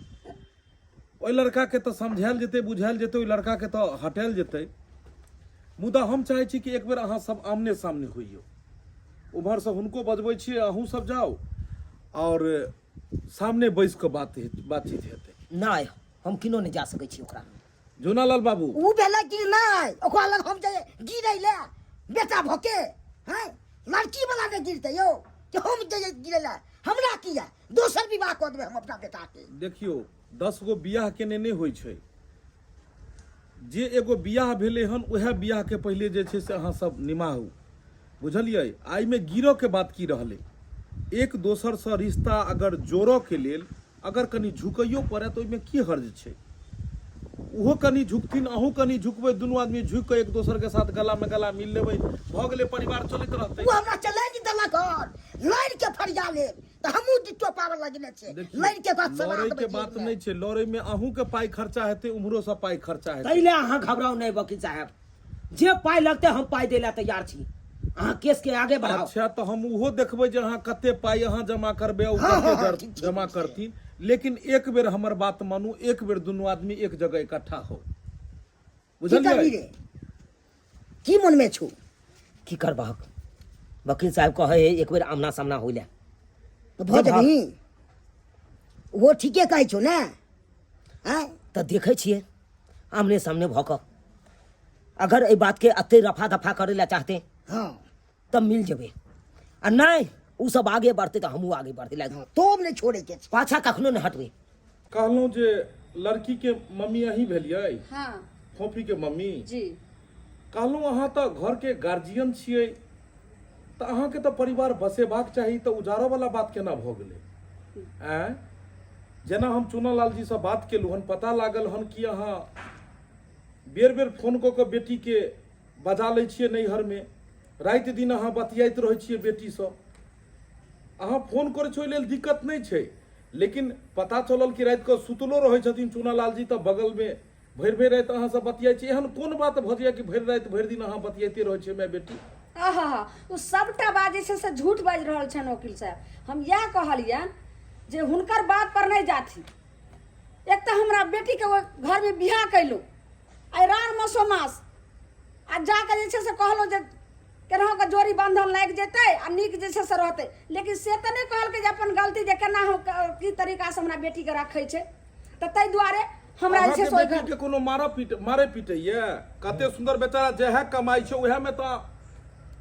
ओहि लड़काके तऽ समझायल जेतै, बुझायल जेतै, ओहि लड़काके तऽ हटायल जेतै। मुदा हम चाहै छी कि एक बेर अहाँ सब आमने सामने होइयौ। उम्हरसँ हुनको बजबै छियै, अहूँ सब जाउ आओर सामने बैस कऽ बात बातचीत हेतै। नहि, हम किनो नहि जा सकै छी ओकरा। झुनालाल बाबू, उ भेलै कि नहि ओकरा लग हम जे गिरै ले बेटा भके हैं, लड़की वाला नहि गिरतै यौ कि हम जे गिरै ले, हमरा किया दोसर विवाह कऽ देबै हम अपना बेटा के। देखियौ, 10 गो बियाह केने नहि होइ छै। जे एगो बियाह भेलै हन उएह बियाहके पहिले जे छै से अहाँ सब निमाहू, बुझलियै? आ एहिमे गिरऽके बात की रहलै? एक दोसरसँ रिश्ता अगर जोड़ऽके लेल अगर कनि झुकैयो पड़ए तऽ ओहिमे की हर्ज छै? ओहो कनि झुकथिन, अहूँ कनि झुकबै, दुनू आदमी झुकि कऽ एक दोसरके साथ गलामे गला मिल लेबै, भऽ गेलै, परिवार चलैत रहतै। ओ हमरा चलैत देलक हन, लड़ि के फरिया लेब तऽ हमहूँ डिट्टो पावर लगेने छियै। देखियौ, लड़ि के ओकरा सवाल लड़ै के देबै बात जेलमे। नहि छै। लड़ै मे अहूँ के पाइ खर्चा हेतै, उम्हरो से पाइ खर्चा हेतै। ताहि लए अहाँ घबराउ नहि वकील साहेब, जे पाइ लगतै हम पाइ दै लए तैयार छी, अहाँ केस के आगे बढ़ाउ। अच्छा, तऽ हम ओहो देखबै जे अहाँ कते पाइ अहाँ जमा करबै आ ओ हाँ, कते हाँ, हाँ, ठीक, ठीक, जमा ठीक। करथिन। लेकिन एक बेर हमर बात मानू, एक बेर दुनू आदमी एक जगह इकट्ठा हो, की करबी बुझलियै? रे, की मनमे छौ? की करबहक, वकील साहेब कहै है एक बेर आमना सामना होइ लए। तऽ भऽ जेबही, ओहो ठीके कहै छौ ने? आँय, तऽ देखै छियै आमने सामने भऽ कऽ अगर एहि बातके एते रफा दफा करै लए चाहते तब मिल जेबै, आ नहि ओ सब आगे बढ़तै तऽ हमहूँ आगे बढ़ै लए। हँ, तोब नहि छोड़ैके छै, पाछा कखनो नहि हटबै। कहलहुँ जे लड़की के मम्मी अहीं भेलियै? हाँ। फोफी के मम्मी? जी। कहलहुँ अहाँ तऽ घर के गार्जियन छियै, तऽ अहाँके तऽ परिवार बसेबाक चाही, तऽ उजाड़ऽ वाला बात केना भऽ गेलै? आँय, जेना हम चुनालाल जी सँ बात केलहुँ हन, पता लागल हन कि अहाँ बेर बेर फोन कऽ कऽ बेटीके बजा लै छियै नैहरमे, राति दिन अहाँ बतियाइत रहै छियै बेटीसँ। अहाँ फोन करै छियै ओहि लेल दिक्कत नहि छै, लेकिन पता चलल कि राति कऽ सुतलो रहै छथिन चुनालाल जी तऽ बगलमे भरि भरि राति अहाँसँ बतियाइ छी। एहन कोन बात भऽ जाइए कि भरि राति भरि दिन अहाँ बतियाइते रहै छियै माय बेटी? आहा, ओ सबटा बात जे छै से झूठ बाजि रहल छनि वकील साहब। हम इएह कहलियनि जे हुनकर बात पर नहि जाथि। एक तऽ हमरा बेटीके ओहि घरमे बियाह कयलहुँ आइ रान मसो मास, आ जाकऽ जे छै से कहलहुँ जे केनाहु कऽ जोड़ी बन्धन लागि जेतै आ नीक जे छै से रहतै, लेकिन से तऽ नहि कहलकै जे अपन गलती जे केना हम की तरीकासँ हमरा बेटीके रखै छै, तऽ ताहि दुआरे हमरा जे छै अहाँके से ओहि बेटी घर के कोनो मारा पीट मारे पीटैया? कते सुंदर बेचारा जएह कमाइ छै उएह मे तऽ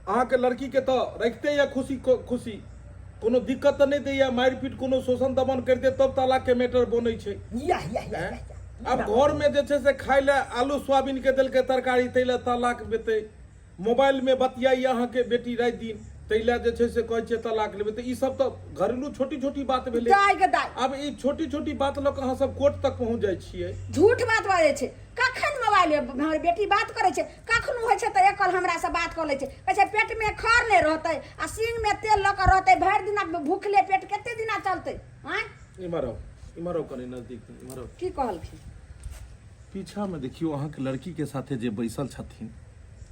अहाँके लड़की के तऽ रखते या खुशी खुशी, कोनो दिक्कत तऽ नहि दैया, मारि पीट कोनो शोषण दमन करिते तब तलाक के मैटर बनै छै। याह याह याह हैं? आब घर में जे छै से खाय लए आलू सोयाबीन के देलकै तरकारी ताहि लए तलाक बेतै, मोबाइल में बतियाइए अहाँके बेटी राति दिन ताहि लए जे छै से कहै छै तलाक लेबै, तऽ ई सब तऽ घरेलू छोटी छोटी बात भेलै। दाय के दाय, आब ई छोटी छोटी बात लऽ कऽ अहाँ सब कोर्ट तक पहुँच जाइ छियै। झूठ बात बाजै छै। कखन मोबाइल में हमर बेटी बात करै छै, कखनो होइ छै तऽ एक कल हमरा से बात कऽ लै छै। कहै छै पेट में खर नहि रहतै आ सींग में तेल लऽ कऽ रहतै, भरि दिना भूखले पेट कते दिना चलतै? आँय, इम्हर आउ, इम्हर आउ, कनि नजदीक इम्हर आउ। की कहलखिन? पीछा में देखियौ अहाँके लड़की के साथे जे बैसल छथिन,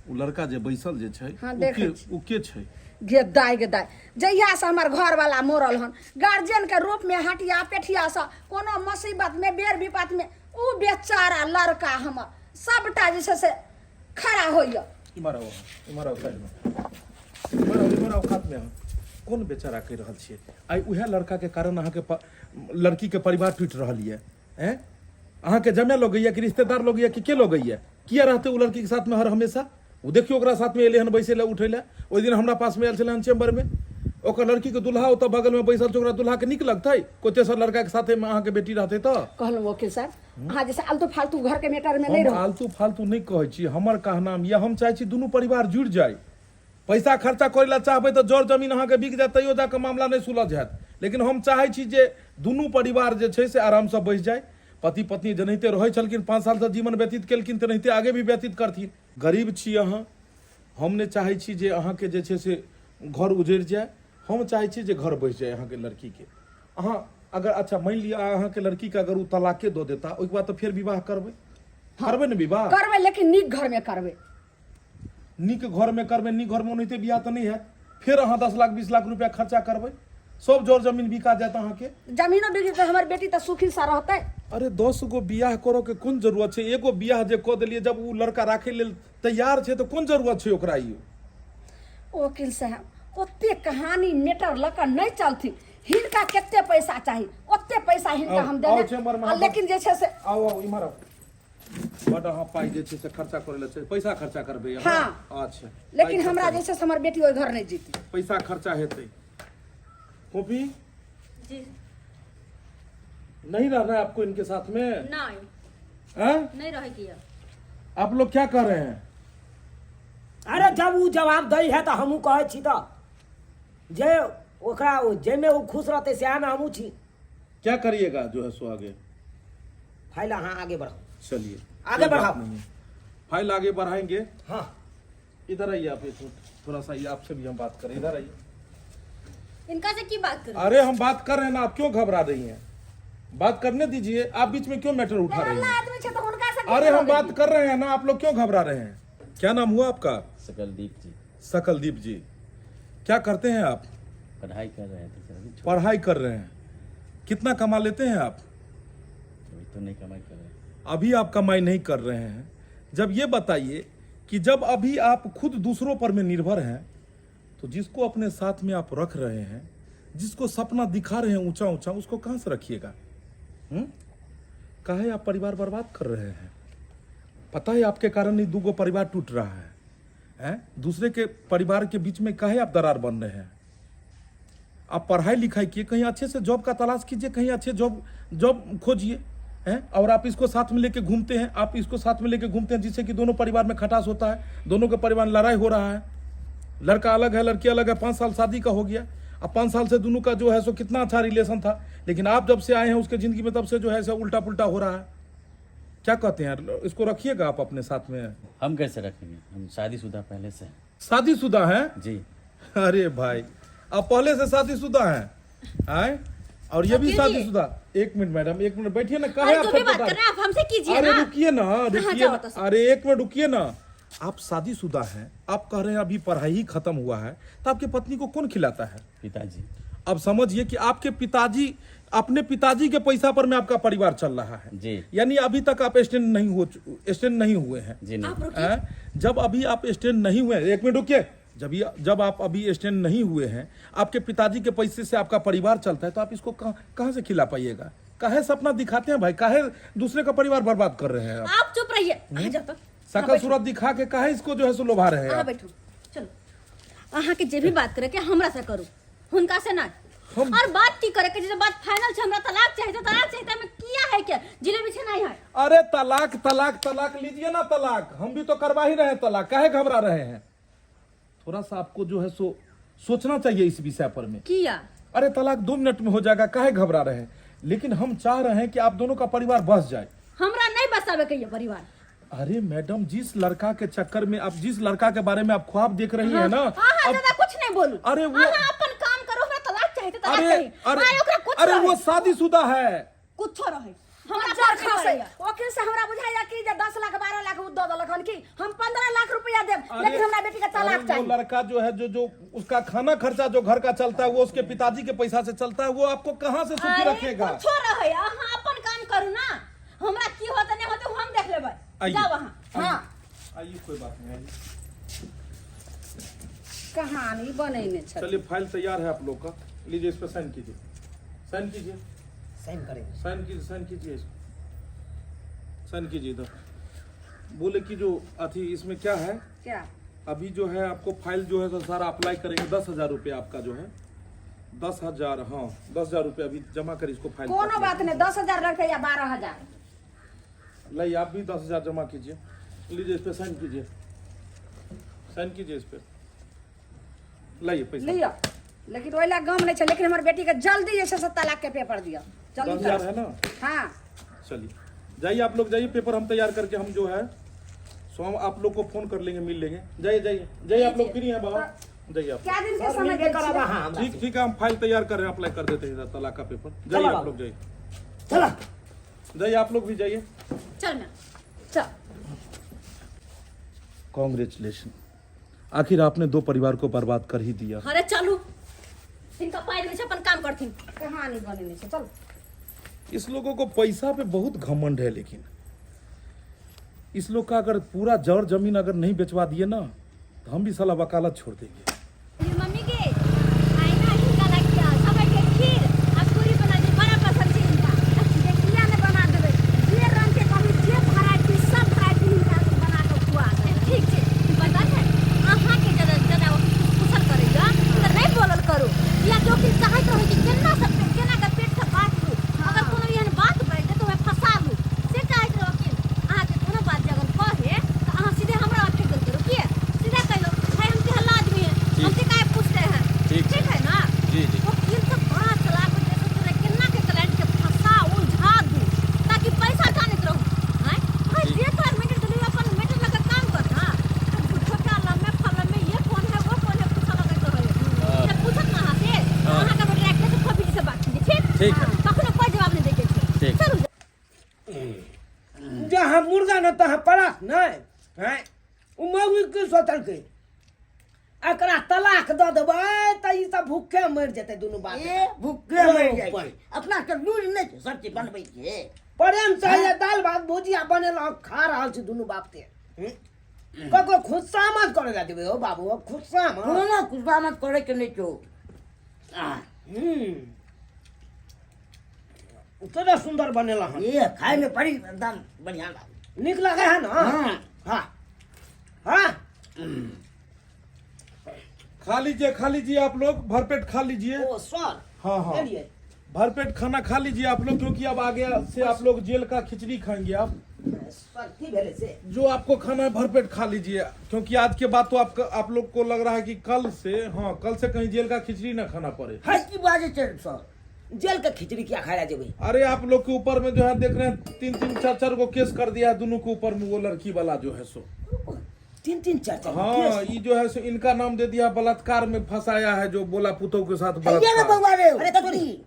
ओ लड़का जे बैसल जे छै, हाँ, ओ देखै के छी। ओ के छै? गे दाय, गे दाय, जहिया से हमर घरवाला मरल हन, गार्जियन के रूप में हटिया पेठिया से कोनो मुसीबत में बेर विपत में उ बेचारा लड़का हमर सबटा जे छै से खड़ा होइया। इम्हर आउ अहाँ, इम्हर आउ साइड में, इम्हर आउ, इम्हर आउ कात में। अहाँ कोन बेचारा कहि रहल छियै? आइ उएह लड़का के कारण अहाँके लड़की के परिवार टूटि रहल यऽ। हैं, अहाँके जमे लगैया कि रिश्तेदार लगैया कि के लगैया? किया रहते ओ लड़की के साथ में हर हमेशा? ओ देखियौ ओकरा साथ में एलै हन बैसै लए उठै लए। ओहि दिन हमरा पास में आयल छलै हन चैम्बर में, ओकर लड़की के दुल्हा ओतऽ बगल में बैसल छै, ओकरा दुल्हा के नीक लगतै कोइ तेसर लड़का के साथे में अहाँके बेटी रहतै? तऽ कहलहुँ वकील साहब, अहाँ जैसे आलतू फालतू घर के मैटर में नहीं हम रहू। आलतू फालतू नहि कहै छी, हमर कहनाम यऽ हम चाहै छी दुनू परिवार जुड़ि जाय। पैसा खर्चा करै लए चाहबै तऽ जर जमीन अहाँके बिक जायत तैयो जाकऽ मामला नहि सुलझ हैत, लेकिन हम चाहै छी जे दुनू परिवार जे छै से आरामसँ बैस जाय। पति पत्नी जेनाहिते रहै छलखिन, 5 सालसँ जीवन व्यतीत केलखिन, तेनाहिते आगे भी व्यतीत करथिन। गरीब छी अहाँ, हम नहि चाहै छी जे अहाँके जे छै से घर उजड़ि जाय, हम चाहै छी जे घर बसि जाय अहाँके लड़कीके। अहाँ अगर अच्छा मानि लिअ अहाँके लड़कीके अगर ओ तलाके दऽ देता, ओहिके बाद तऽ फेर विवाह करबै? करबै ने विवाह? करबै, लेकिन नीक घरमे करबै। नीक घरमे करबै, नीक घरमे ओनाहिते बियाह तऽ नहि हैत। फेर अहाँ 10 लाख 20 लाख रुपया खर्चा करबै, सब जर जमीन बिका जायत अहाँके। जमीनो बिक जेतै, हमर बेटी तऽ सुखी सँ रहतै। अरे, 10 गो बियाह करऽ के कोन जरूरत छै? एगो बियाह जे कऽ देलियै, जब ओ लड़का राखै लेल तैयार छै तऽ कोन जरूरत छै ओकरा ई? वकील साहब, ओते कहानी मैटर लऽ कऽ नहि चलथिन। हिनका कते पैसा चाही, ओते पैसा हिनका आउ, हम आउ देबै। चैम्बर मे। आ लेकिन जे छै से आउ, आउ, इम्हर आउ। बड अहाँ पाइ जे छै से खर्चा करै लए छै, पैसा खर्चा करबै अहाँ? हाँ। अच्छा। लेकिन पाइ हमरा खर्चा जे छै से हमर बेटी ओहि घर नहि जीती। पैसा खर्चा हेतै। कॉपी जी। नहीं रहना है आपको इनके साथ में? नहीं। हैं? नहीं रहे किया। आप लोग क्या कर रहे हैं? अरे, जब ओ जवाब दै है तऽ हमहूँ कहै छी तऽ जे ओकरा जाहिमे ओ खुश रहतै सएहमे हमहूँ छी। क्या करिएगा जो है सो आगे? फाइल अहाँ आगे बढ़ाउ। चलिए। आगे कोई बात बढ़ाओ। नहीं है। फाइल आगे बढ़ाएंगे। हाँ। इधर आइए आप एक मिनट, थोड़ा सा ये आपसे भी हम बात करें। इधर आइए। इनका से की बात करूं? अरे, हम बात कर रहे हैं ना, आप क्यों घबरा रही हैं? बात करने दीजिए। आप बीच में क्यों मैटर उठा रही अल्लाह हैं? आदमी छै तऽ हुनका से की अरे, हम करबै? बात कर रहे हैं ना, आप लोग क्यों घबरा रहे हैं? क्या नाम हुआ आपका? सकलदीप जी। सकलदीप जी, क्या करते हैं आप? पढ़ाई कर रहे थे सर अभी। पढ़ाई कर रहे हैं। कितना कमा लेते हैं आप? अभी तो नहीं कमाई कर रहे। अभी आप कमाई नहीं कर रहे हैं। जब ये बताइए कि जब अभी आप खुद दूसरों पर में निर्भर हैं, तो जिसको अपने साथ में आप रख रहे हैं, जिसको सपना दिखा रहे हैं ऊंचा ऊंचा, उसको कहाँ से रखिएगा? हम्म, काहे आप परिवार बर्बाद कर रहे हैं? पता है आपके कारण ही दूगो परिवार टूट रहा है, हैं? दूसरे के परिवार के बीच में काहे आप दरार बन रहे हैं? आप पढ़ाई लिखाई किए, कहीं अच्छे से जॉब का तलाश कीजिए, कहीं अच्छे जॉब जॉब खोजिए, हैं? और आप इसको साथ में लेके घूमते हैं, आप इसको साथ में लेके घूमते हैं, जिससे कि दोनों परिवार में खटास होता है, दोनों के परिवार में लड़ाई हो रहा है। लड़का अलग है, लड़की अलग है। 5 साल शादी का हो गया। अब 5 साल से दोनों का जो है सो कितना अच्छा रिलेशन था, लेकिन आप जब से आए हैं उसके ज़िंदगी में, तब से जो है सो उल्टा पुल्टा हो रहा है। क्या कहते हैं, इसको रखिएगा आप अपने साथ में? हम कैसे रखेंगे? हम शादीशुदा पहले से हैं। शादीशुदा हैं? जी। अरे भाई, आप पहले से शादीशुदा हैं, आए? और ये भी वकील जी। शादीशुदा। एक मिनट मैडम, एक मिनट बैठिए ना। काहे अरे, आप जो भी बात छटपटा- कर रहे हैं आप हमसे कीजिए अरे ना। रुकिए ना, रुकिए जाओ ना। तो सर। अरे, एक मिनट रुकिए ना। आप शादीशुदा हैं, आप कह रहे हैं अभी पढ़ाई ही खत्म हुआ है, तो आपके पत्नी को कौन खिलाता है? पिताजी। अब समझिए कि आपके पिताजी, अपने पिताजी के पैसा पर में आपका परिवार चल रहा है। जी। यानी अभी तक आप स्टैंड नहीं हुए हैं। जी नहीं। आप रुकिए। हैं? जब अभी आप स्टैंड नहीं हुए हैं, एक मिनट रुकिए, जब आप अभी स्टैंड नहीं हुए हैं, आपके पिताजी के पैसे से आपका परिवार चलता है, तो आप इसको कहाँ कहाँ से खिला पाइएगा? काहे सपना दिखाते हैं भाई? काहे दूसरे का परिवार बर्बाद कर रहे हैं आप? आप चुप रहिए, आ जाओ तो। सकल सूरत दिखा के काहे इसको जो है सो लोभा रहे हैं अहाँ आप? बैठू। चलो, अहाँके जे भी बात करे के हमरा से करू, हुनका से नहीं। और बात की करे के जे बात फाइनल छै, हमरा तलाक चाहिए तो तलाक चाहिए। में किया है के जिलेबी छै नहीं है। अरे, तलाक तलाक तलाक, लीजिए ना तलाक। हम भी तो करवा ही रहे हैं तलाक। काहे घबरा रहे हैं? थोड़ा सा आपको जो है सो सोचना चाहिए इस विषय पर में। किया? अरे, तलाक 2 मिनट में हो जाएगा। काहे घबरा रहे हैं? लेकिन हम चाह रहे हैं कि आप दोनों का परिवार बस जाए। हमरा नहीं बसावे के ये परिवार। अरे मैडम, जिस लड़का के चक्कर में आप, जिस लड़का के बारे में आप ख्वाब देख रही है ना, हाँ हाँ अब ज्यादा कुछ नहीं बोलू। अरे वो- अहाँ अपन काम करू, हमरा तलाक चाहिए तो तलाक अरे चाहिए। अरे आइ ओकरा कुछ अरे रहे। वो शादीशुदा है। कुछो रहे, हमरा जर फर्क नहीं खसै। पड़ैया। वकील से हमरा बुझाइया कि जे 10 लाख 12 लाख उ दऽ देलक हन कि हम 15 लाख रुपया देब, लेकिन हमरा बेटी के अरे तलाक वो चाही। लड़का जो है, जो जो उसका खाना खर्चा जो घर का चलता है, वो उसके पिताजी के पैसा से चलता है। वो आपको कहाँ से सुखी अरे रखेगा? कुछो रहे, अहाँ अपन काम करू ना। हमरा की होते नहीं होते हम देख लेबै। आइए। जाओ अहाँ। हाँ। आइए, कोई बात नहीं, आइए। कहानी बनेने छथिन। चलिए, फाइल तैयार है आप लोग का। लीजिए, इस पर साइन कीजिए, साइन कीजिए। साइन करेंगे। साइन कीजिए, साइन कीजिए, इसको साइन कीजिए इधर। बोले कि जो अथी इसमें क्या है? क्या? अभी जो है आपको फाइल जो है सो सारा अप्लाई करेंगे। 10,000 रुपये आपका जो है, 10,000, हाँ, 10,000 रुपये अभी जमा कर इसको फाइल। कोनो बात नहीं, 10,000 लगतै या 12,000। लाइए, आप भी 10,000 जमा कीजिए। लीजिए, इस पे साइन कीजिए, साइन कीजिए इस पे। लाइए पैसा। लिअ, लेकिन ओहि लए गम नहि छै, लेकिन हमर बेटी के जल्दी जे छै से तलाक के पेपर दिअ। दस जल्दी हजार करू। है ना? हाँ। चलिए, जाइए, आप लोग जाइए। पेपर हम तैयार करके हम जो है सो हम आप लोग को फोन कर लेंगे, मिल लेंगे। जाइए, जाइए, जाइए। आप लोग फ्री हैं बाबा, जाइए आप। क्या दिन के सर, समय मिलबे दै करब छियै? अहाँ हमरा ठीक से। ठीक है, हम फाइल तैयार कर रहे हैं, अप्लाई कर देते हैं इधर तलाक का पेपर। जाइए चलो। आप लोग जाइए। चला। जाइए, आप लोग भी जाइए। चल ना। चल। कॉन्ग्रेचुलेशन। आखिर आपने दो परिवार को बर्बाद कर ही दिया। अरे चलू, हिनका पाइ देने छै, अपन काम करथिन। कहानी बनेने छै, चल। इस लोगों को पैसा पे बहुत घमंड है, लेकिन इस लोग का अगर पूरा जड़ जमीन अगर नहीं बेचवा दिए ना तो हम भी साला वकालत छोड़ देंगे। ये मम्मी के आई ना, हिनका लग गया सबके खीर आ पूरी बना दी, बड़ा पसंद छै हिनका। जे किया ने बना देबै, जे रंग के कहबी, जे वैरायटी, सब वैरायटी हिनका बना के खुआ देबै। ठीक छै, पता छै अहाँके जदा जदा ओ कुशल करैया तऽ नहि बोलल करू, कियाकि ओकिल चाहैत रहै कि केना सब केना के पेट से बात लू, अगर कोनो एहन बात बाजि दे तऽ ओहिमे फंसा लू, से चाहैत रहै वकील। अहाँके कोनो बात जे अगर कहे तऽ अहाँ सीधे हमरा लग फेंक देल करू। किए सीधा कहिलो भाई, हम हल्ला आदमी है, हमसे काहे पूछते हैं? ठीक ठीक है ना? जी जी। वकील सब बड़ा चलाक होइत छै, सोचै केना के क्लाइंट के फंसा उलझा दू ताकि पैसा जानैत रहू। आँय भाई, जे तोरा मैटर देलियौ, अपन मैटर लऽ कऽ काम कर ना। तऽ झूठो के लम्बे फलम्बे ये कौन है वो कौन है पूछऽ लगैत रहै। जब पूछत ना अहाँ से, तऽ अहाँ के डायरेक्टर से फबी जी से बात कीजिए, ठीक? ठीक है। कखनो कोई जवाब नहीं दैके छै। ठीक। चलू। जहाँ मुर्गा न तहाँ पड़स नहि हैं। ओ मौगी की सोचलकै, एकरा तलाक दऽ देबै तऽ ई सब भूखे मरि जेतै दुनू बाप। ए, भूखे मरि जाइ छै। अपना के लूरि नहि छै सब चीज बनबै के। प्रेम से ये दाल भात भुजिया बनेलहुँ, खा रहल छी दुनू बाप के। ककरो खुशामद करे ला देबै हो बाबू, खुशामद। कोनो खुशामद करे के नहि छौ। आ, केना सुन्दर बनेला हन। ए, खाय में बड़ी एकदम बढ़िया लागल। नीक लगे है ना? हाँ। हाँ हाँ। खा लीजिए, खा लीजिए, आप लोग भरपेट खा लीजिए। ओ सर। हाँ हाँ। चलिए। भरपेट खाना खा लीजिए आप लोग, क्योंकि अब आगे से आप लोग जेल का खिचड़ी खाएंगे आप। सर, की भेलै से? जो आपको खाना है भरपेट खा लीजिए, क्योंकि आज के बाद तो आपका आप लोग को लग रहा है कि कल से, हाँ, कल से कहीं जेल का खिचड़ी ना खाना पड़े। है, की बाजै छै सर? जेल के खिचड़ी क्या खाया जेबै? अरे, आप लोग के ऊपर में जो है देख रहे हैं, तीन तीन चार चार को केस कर दिया है दोनों के ऊपर में, वो लड़की वाला जो है सो। तीन तीन चार चार? हाँ, ये जो है सो इनका नाम दे दिया, बलात्कार में फंसाया है, जो बोला पुतोह के साथ हैया रे। बलात्कार। बौआ रे। अरे तोरी,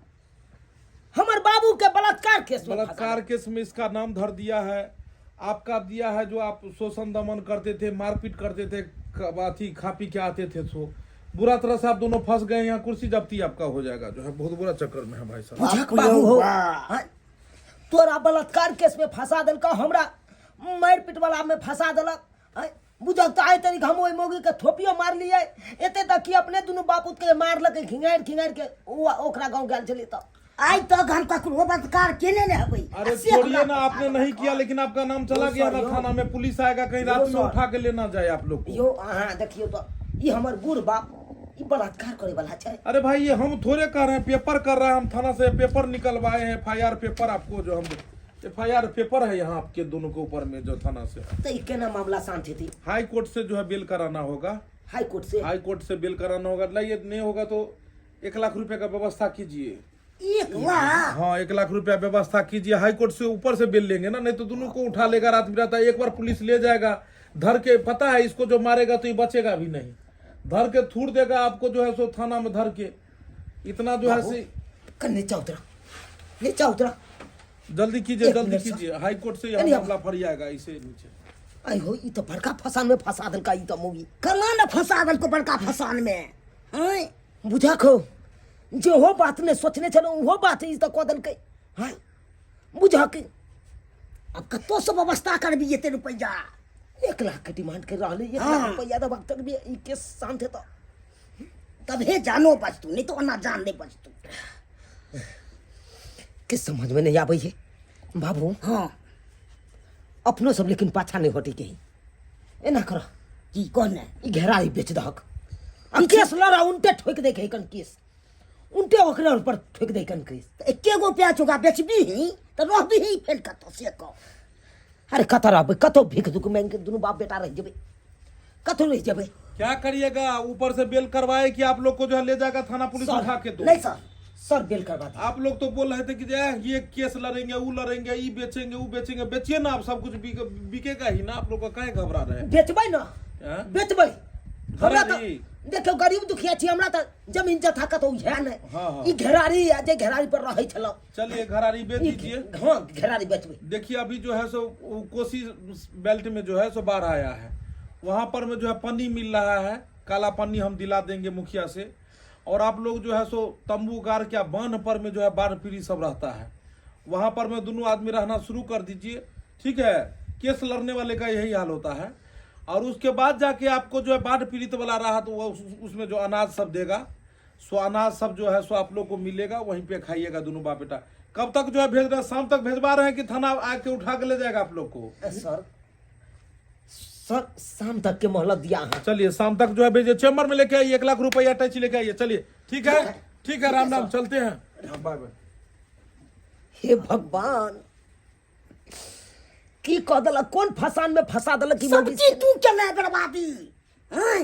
हमर बाबू के बलात्कार केस में बलात्कार केस में इसका नाम धर दिया है। आपका दिया है जो आप शोषण दमन करते थे, मारपीट करते थे, अथी खा पी के आते थे, सो बुरा तरह से आप दोनों फंस गए। यहाँ कुर्सी जब्ती आपका हो जाएगा जो है। बहुत बुरा चक्कर में है भाई साहब। बुझक बाबू हो, हाँ? तोरा बलात्कार केस में फंसा देलक, हमरा मारि पीट वाला में फंसा देलक। आँय, बुझक तऽ आइ तनिक हम ओहि मौगी के थोपियो मारलियै, एते तक कि अपने दुनू बापूत के मारलकै घिंगारि घिंगारि के। ओ ओकरा गाँव गेल छलियै तऽ आइ तक हम ककरो बलात्कार केने ने हेबै। अरे से छोड़िए हमरा ना, आपने नहीं किया लेकिन आपका नाम चला गया ना थाना में। पुलिस आएगा कहीं रात में, सर। उठा के लेना जाए आप लोग को। यौ, अहाँ देखियौ तऽ ई हमर बूढ़ बाप ई बलात्कार करे वाला छै। अरे भाई, ये हम थोड़े कर रहे हैं, पेपर कर रहा है। हम थाना से पेपर निकलवाए हैं, एफ पेपर आपको जो हम एफ पेपर है यहाँ आपके दोनों के ऊपर में जो थाना से। तऽ ई केना मामला शांत हेतै? हाई कोर्ट से जो है बेल कराना होगा। हाई कोर्ट से? हाई कोर्ट से बेल कराना होगा। नहीं, ये नहीं होगा तो 1 लाख रुपए का व्यवस्था कीजिए। 1 लाख? हाँ, 1 लाख रुपया व्यवस्था कीजिए। हाई कोर्ट से ऊपर से बेल लेंगे ना, नहीं तो दोनों को उठा लेगा रात बिरात। एक बार पुलिस ले जाएगा धर के, पता है इसको जो मारेगा तो ये बचेगा भी नहीं, धर के थूर देगा आपको जो है सो थाना में धर के इतना जो है से। कन नीचा उतरा, नीचा उतरा। जल्दी कीजिए। एक जल्दी मिनट, सर। कीजिए, हाई कोर्ट से यहाँ नहीं, मामला फरियाएगा इसे नीचे। आई हो, ई तऽ बड़का फसान में फंसा देलका ई तऽ मौगी। केना ने फंसा देलको बड़का फसान में, हँ? बुझक हो, जेहो बात ने सोचने छलहुँ ओहो बात ई तऽ कऽ देलकै। हँ, बुझक। आब कतऽसँ व्यवस्था करबी एते रुपैआ? 1 लाख के डिमांड कर रहल है, 1 लाख रुपैआ देबाक तक भी ई केस शांत हेतौ। तभे जानो बचतू, नहीं तो ओना जान नहीं बचतू। के समझ में नहीं आबै है बाबू। अपनो सब लेकिन पाछा नहीं हटे के। एना कर। की कहने? ई घेरारी बेच दहक आ केस लड़ा, उनटे ठोक दे के कन केस, उनटे ओकरे ऊपर ठोक दे कन केस। तऽ एके गो प्याज ओकरा बेचबीही तऽ रहबीही फेर कतऽ, से कह। अरे कतऽ रहबै? कतौ भीख दुख मांगि के दुनू बाप बेटा रहि जेबै, कतौ रहि जेबै। क्या करिएगा? ऊपर से बेल करवाए कि आप लोग को जो है ले जाएगा थाना पुलिस सर, उठा के दो? नहीं सर। सर, बेल करवा दी। आप लोग तो बोल रहे थे कि जे ये केस लड़ेंगे, वो लड़ेंगे, ये बेचेंगे, वो बेचेंगे। बेचिए ना आप, सब कुछ बिकेगा ही ना। आप लोग का काहे घबरा रहे हैं? बेचबै ना। हैं? बेचबै हमरा तऽ। घरारी? देखियौ, गरीब दुखिया छी, हमरा तऽ जमीन जथा कतौ है नहि। हाँ, हाँ। ई घेरारी आ जे घेरारी पर रहै छलहुँ। चलिए, घरारी बेच ई दीजिए। हाँ, घेरारी बेचबै। देखिए, अभी जो है सो वो कोसी बेल्ट में जो है सो बाढ़ आया है वहाँ पर में जो है पन्नी मिल रहा है, काला पन्नी हम दिला देंगे मुखिया से। और आप लोग जो है सो तंबू गाड़ के बांध पर में जो है बाढ़ पीड़ित सब रहता है, वहाँ पर में दोनों आदमी रहना शुरू कर दीजिए, ठीक है। केस लड़ने वाले का यही हाल होता है। और उसके बाद जाके आपको जो है बाढ़ पीड़ित वाला राहत वो उसमें जो अनाज सब देगा, सो अनाज सब जो है सो आप लोग को मिलेगा, वहीं पे खाइएगा दोनों बाप बेटा। कब तक जो है भेज रहे हैं? शाम तक भेजवा रहे हैं कि थाना आके उठा के ले जाएगा आप लोग को? सर, सर शाम तक के मोहलत दिया अहाँ। चलिए शाम तक जो है भेजिए, चैम्बर में लेके आइए, 1 लाख रुपया अटैची लेके आइए। चलिए ठीक है, ठीक है, राम राम, चलते हैं, हाँ, बाय बाय। हे भगवान, की कह देलक, कोन फसान में फंसा देलक कि सब मौगी चीज तू केले बर्बादी। हैं?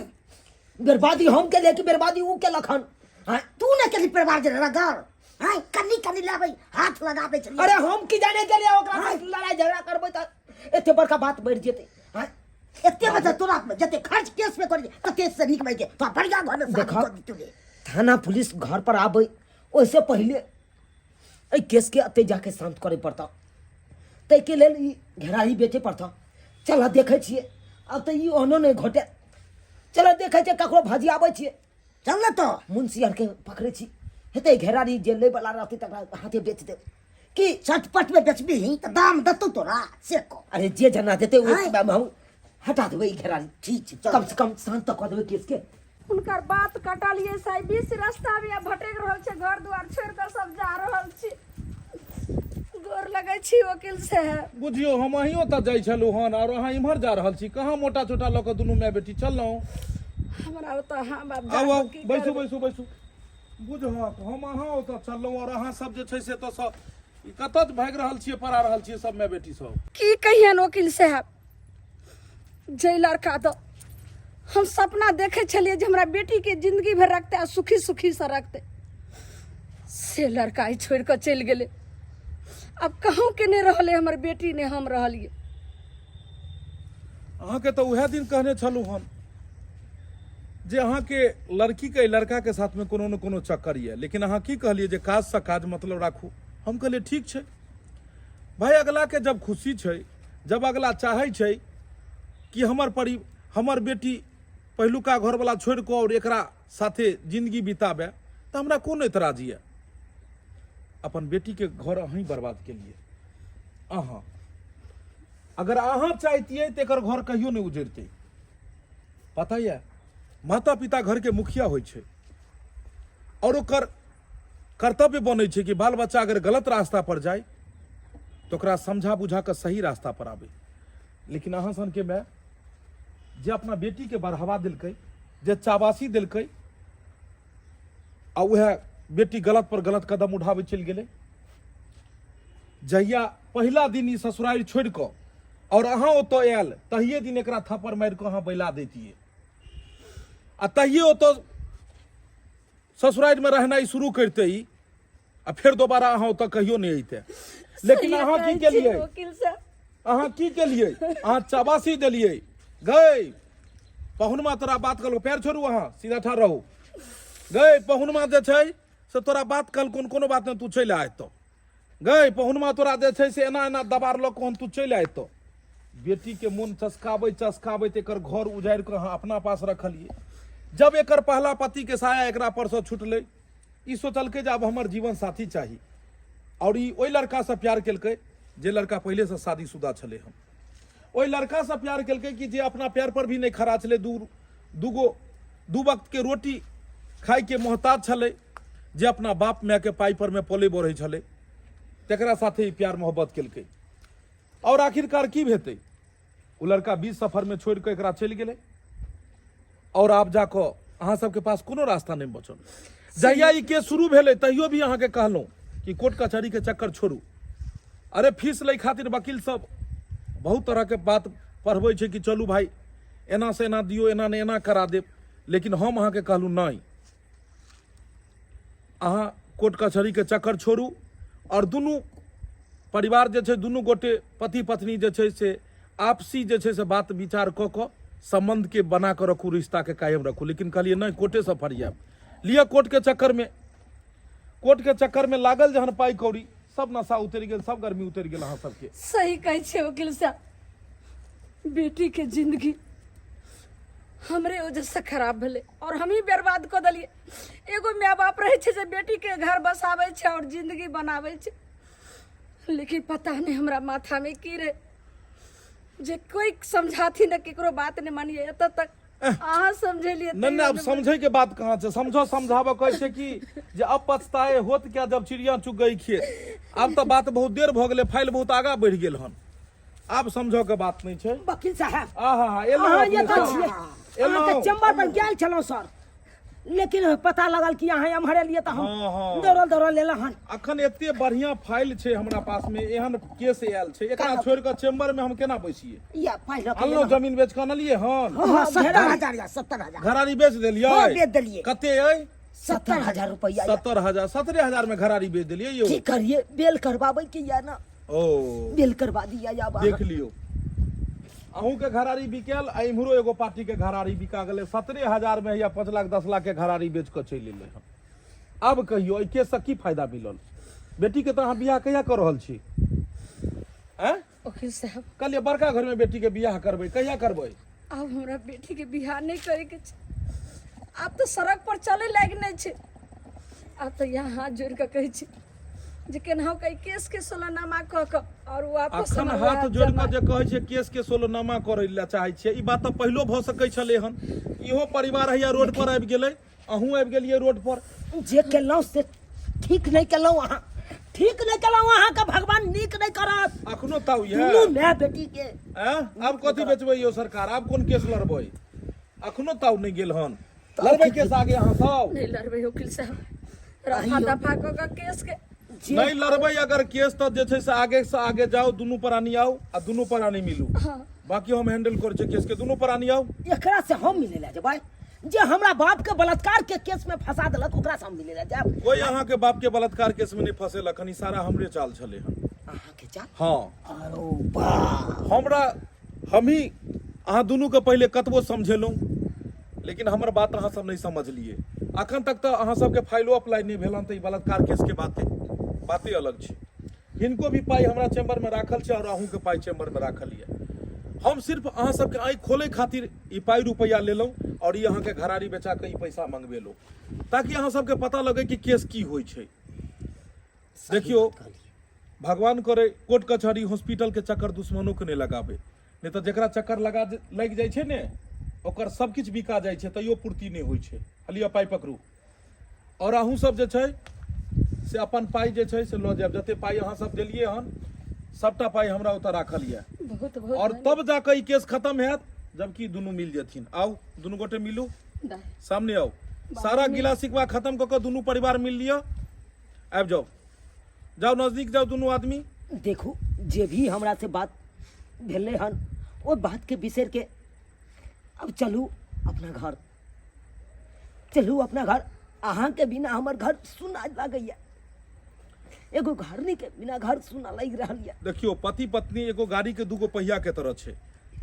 बर्बादी हम केले कि बर्बादी ऊ केलक हन? हैं? तू ने केली बर्बाद रे रगड़। हैं? कन्नी कन्नी लाबै हाथ लगाबै छलियै। अरे हम की जाने गेलियै ओकरा साथ लड़ाई झगड़ा करबै तऽ एते बड़का बात बढ़ि जेतै। हैं? एते बजे तोरा जते खर्च केस में करी तते से नीक भइके तो बढ़िया घर में शादी देखा। कर दितु रे। थाना पुलिस घर पर आबै ओहिसँ पहिले एहि केसके एते जाके शान्त करे पड़तौ, ताहिके लेल ई घेराही बेचे पड़तौ। चल देखै छियै, आब तऽ ई ओहनो नहि घटे। चल देखै छियै, ककरो भजियाबै छियै। चल ने तो मुंशी आरके पकड़ै छी, हेतै घेरारी जे लैवला रहतै तकरा हाथे बेच देब की चटपट में बेचबी तऽ दाम देतौ तोरा से कह। अरे जे जना देतै ओ आँय? हम हटा देबै ई घेरारी। ठीक छै, चल। कम से कम शान्त तऽ कऽ देबै केसके। हुनकर बात कटलियै साइ बीच रास्ता मे भटकि रहल छै, घर दुआर छोड़ि कऽ सब जा रहल छी। गोर लगै छी वकील साहेब। बुझियौ हम अहीं ओतऽ जाइ छलहुँ हन आओर अहाँ इम्हर जा रहल छी, कहाँ मोटा चोटा लऽ कऽ दुनू माय बेटी चललहुँ? हमरा ओतऽ हम आब आउ आउ, जाकऽ की बैसू करबै? बैसू बैसू। बुझहक हम अहाँ ओतऽ चललहुँ आओर अहाँ सब जे छै से एतऽसँ ई कतऽ भागि रहल छियै, पड़ा रहल छियै सब माय बेटी सब? की कहियन वकील साहेब, जै लड़का दऽ हम सपना देखै छलियै जे हमरा बेटीके जिंदगी भरि रखतै आ सुखी सुखीसँ रखतै, से लड़का ही छोड़ि कऽ चलि गेलै। आब कहूँ के नहि रहलै हमर बेटी, नहि हम रहलियै। अहाँके तऽ उएह दिन कहने छलहुँ हम जे अहाँके लड़कीके लड़काके साथमे कोनो ने कोनो चक्कर यऽ, लेकिन अहाँ की कहलियै जे काजसँ काज मतलब राखू। हम कहलियै ठीक छै भाई, अगलाके जब खुशी छै, जब अगला चाहै छै कि हमर परि हमर बेटी पहिलुका घरवला छोड़ि कऽ आओर एकरा साथे जिंदगी बिताबे, तऽ हमरा कोन एतराज यऽ। अपन बेटीके घर अहीं बर्बाद केलियै। अहाँ अगर अहाँ चाहतियै तऽ एकर घर कहियो नहि उजड़तै। पता यऽ माता पिता घरके मुखिया होइ छै आओर ओकर कर्तव्य बनै छै कि बाल बच्चा अगर गलत रास्ता पर जाय तऽ ओकरा समझा बुझा कऽ सही रास्ता पर आबै। लेकिन अहाँ सनके माय जे अपना बेटीके बढ़ावा देलकै, जे चाबासी देलकै, आ उएह बेटी गलत पर गलत कदम उठाबै चलि गेलै। जहिया पहिला दिन ई ससुरारि छोड़ि कऽ आओर अहाँ ओतऽ आयल, तहिये दिन एकरा थप्पड़ मारि कऽ अहाँ बैला दैतियै, आ तहिये ओतऽ ससुरारिमे रहनाइ शुरू करिते ई, आ फेर दोबारा अहाँ ओतऽ कहियो नहि अइते। लेकिन सही अहाँ की कहै छी केलियै? वकील साहब। अहाँ की केलियै? अहाँ चबासी देलियै। गई पहुनमा तोरा बात कहलको, पैर छोड़ू, अहाँ सीधा ठाढ़ रहू। गई पहुनमा जे छै से तोरा बात कहलको, कोनो बात नहि, तू चलि आ एतऽ। गई पहुनमा तोरा जे छै से एना एना दबारलक हन, तू चलि आ एतऽ। बेटीके मोन चसकाबैत चसकाबैत एकर घर उजाड़ि कऽ अहाँ अपना पास रखलियै। जब एकर पहला पतिके साया एकरा परसँ छुटलै, ई सोचलकै जे आब हमर जीवन साथी चाही, आओर ई ओहि लड़कासँ प्यार केलकै जे लड़का पहिलेसँ शादीशुदा छलै हन। ओहि लड़कासँ प्यार केलकै कि जे अपना पैर पर भी नहि खड़ा छलै, दूगो दू वक्तके रोटी खाइके मोहताज छलै, जे अपना बाप मायके पाइ परमे पलै बढ़ै छलै, तकरा साथे ई प्यार मोहब्बत केलकै। आओर आखिरकार की हेतै, ओ लड़का बीच सफरमे छोड़ि कऽ एकरा चलि गेलै, आओर आब जाकऽ अहाँ सबके पास कोनो रास्ता नहि बचल। जहिया ई केस शुरू भेलै तहियो भी अहाँके कहलहुँ कि कोर्ट कचहरीके चक्कर छोड़ू। अरे फीस लै खातिर वकील सब बहुत तरहके बात पढ़बै छै कि चलू भाई एना से एना दियौ, एना नहि एना करा देब, लेकिन हम अहाँके कहलहुँ नहि, अहाँ कोर्ट कचहरीके चक्कर छोड़ू आओर दुनू परिवार जे छै, दुनू गोटे पति पत्नी जे छै से आपसी जे छै से बात विचार कऽ कऽ सम्बन्धके बना कऽ रखू, रिश्ताके कायम रखू। लेकिन कहलियै नहि, कोर्टेसँ फरियाब लिअ। कोर्टके चक्करमे, कोर्टके चक्करमे लागल जहन पाइ कौड़ी सब नशा उतरि गेल, सब गर्मी उतरि गेल अहाँ सबके। सही कहै छियै वकील साहब, बेटीके जिंदगी हमरे वजहसँ खराब भेलै आओर हमही बर्बाद कऽ देलियै एगो माय बाप रहै छै जे बेटीके घर बसाबै छै आओर जिन्दगी बनाबै छै लेकिन पता नहि हमरा माथामे की रहै जे कोइ समझाथिन ने केकरो बात नहि मानिए एतऽ तक अहाँ समझेलियै नहि नहि, आब समझे के बात कहाँ छै? समझो, समझाबऽ कहै छै कि जे अब पछताए होत क्या जब चिड़िया चुग गई खेत। आब तऽ बात बहुत देर भऽ गेलै, फाइल बहुत आगाँ बढ़ि गेल हन, आब समझऽ के बात नहि छै। वकील साहब, आहा हा, एलहुँ। अहाँ अपने एतऽ सब। छियै? एलहुँ। अहाँके चेम्बर पर गेल छलहुँ सर, लेकिन पता लगल कि अहाँ एम्हर एलियै तऽ हम हाँ, हाँ। दौड़ल दौड़ल एलहुँ हन। अखन एते बढ़िया फाइल छै हमरा पास में, एहन केस आयल छै, एकरा छोड़ के चेम्बर में हम केना बैसिए? या पाइ लऽ के अनलहुँ, जमीन बेच कऽ अनलियै हन? हँ, 70,000 या 70,000। घरारी बेच देलियै? हँ, बेच देलियै। कते अइ? 70,000 रुपैआ। 70,000, 70,000 में घरारी बेच देलियै यौ? की करिए, बेल करबाबै के या ना। ओ बेल करबा दिया या बाबा। देख लियौ, अहूँके घरारी बिकेल आ इम्हरो एगो पार्टी के घरारी बिका गेलै 70,000 में, या 5 लाख 10 लाख के घरारी बेच कऽ चलि एलै हन। आब कहियौ, एहि केससँ की फायदा मिलल बेटीके? तऽ अहाँ बियाह कहिया कऽ रहल छी? आँय वकील साहब, कहलियै बड़का घरमे बेटीके बियाह करबै, कहिया करबै? आब हमरा बेटीके बियाह नहि करैके छै। आब तऽ सड़क पर चलै लायक नहि छै। आब तऽ यहाँ हाथ जोड़ि कऽ कहै छी जे केनाहु कऽ ई केसके सोलहनामा कऽ कऽ आओर वापस अखन हमर हाथ वएह जोड़ि कऽ जमा। जे कहै छियै केस के सोलहनामा करै लए चाहै छियै, ई बात तऽ पहिलो भऽ सकै छलै हन। इहो परिवार हैया रोड पर आबि गेलै, अहूँ आबि गेलियै रोड पर। जे केलहुँ से ठीक नहि केलहुँ अहाँ, ठीक नहि केलहुँ। अहाँके भगवान नीक नहि करत। अखनो ताऊ यऽ दुनू माय बेटी के। आँय? आब कथी बेचबै यौ सरकार? आब कोन केस लड़बै? अखनो ताऊ नहि गेल हन। लड़बै केस आगे अहाँ सब? नहि लड़बै वकील साहब, रफा दफा कऽ कऽ केस के। नहि लड़बै अगर केस तऽ जे छै से आगे से आगे जाउ, दुनू प्राणी आउ आ दुनू प्राणी मिलू, बाकी हम हैंडल करै छियै केस के। दुनू प्राणी आउ। एकरा से हम मिले ला जेबै? जे हमरा बाप के बलात्कार के केस में फंसा देलक, ओकरा से हम मिले ला जायब? कोई अहाँ के बाप के बलात्कार केस में नहीं फंसेलक हन, ई सारा हमरे चाल छलै हन। अहाँ के चाल? हाँ। अरो बा। हमरा हमही अहाँ दुनू के पहिले कतबो समझेलहुँ, लेकिन हमर बात अहाँ सब नहीं समझलिए। अखन तक तऽ अहाँ सबके फाइलो अप्लाई नहीं भेल हन, तऽ ई बलात्कार केस के बाते बाते अलग छै। हिनको भी पाइ हमरा चैम्बर में राखल छै और अहूँ के पाइ चैम्बर में राखल यऽ। हम सिर्फ अहाँ सबके आँखि खोले खातिर ई पाइ रुपैआ लेलहुँ और ई अहाँके घरारी बेचा कऽ ई पैसा मंगबेलहुँ, ताकि अहाँ सबके पता लगे कि केस की होइ छै। देखियौ, भगवान करे कोर्ट कचहरी हॉस्पिटल के चक्कर दुश्मनों के नहीं लगाबे, नहीं तऽ जकरा चक्कर लगा लागि जाइ छै ने, ओकर सब किछु बिका जाइ छै, तैयो पूर्ति नहि होइ छै। लिअ पाइ पकड़ू, और अहूँ सब जे छै से अपन पाइ जे छै से लऽ जायब। जते पाइ अहाँ सब देलियै हन, सबटा पाइ हमरा ओतऽ राखल यऽ। बहुत बहुत। और तब जाकऽ ई केस खतम हैत जबकि दुनू मिल जेथिन। आउ, दुनू गोटे मिलू, सामने आउ। सारा गिला सिकवा खतम कऽ कऽ दुनू परिवार मिल लिअ। आबि जाउ, जाउ, नजदीक जाउ दुनू आदमी। देखू, जे भी हमरा से बात भेलै हन, ओहि बातके बिसरि के अब चलू अपना घर, चलू अपना घर। अहाँके बिना हमर घर सुना लागैया, एगो घरनी के बिना घर सुना लागि रहल यऽ। देखियौ, पति पत्नी एगो गाड़ी के दूगो पहिया के तरह छै।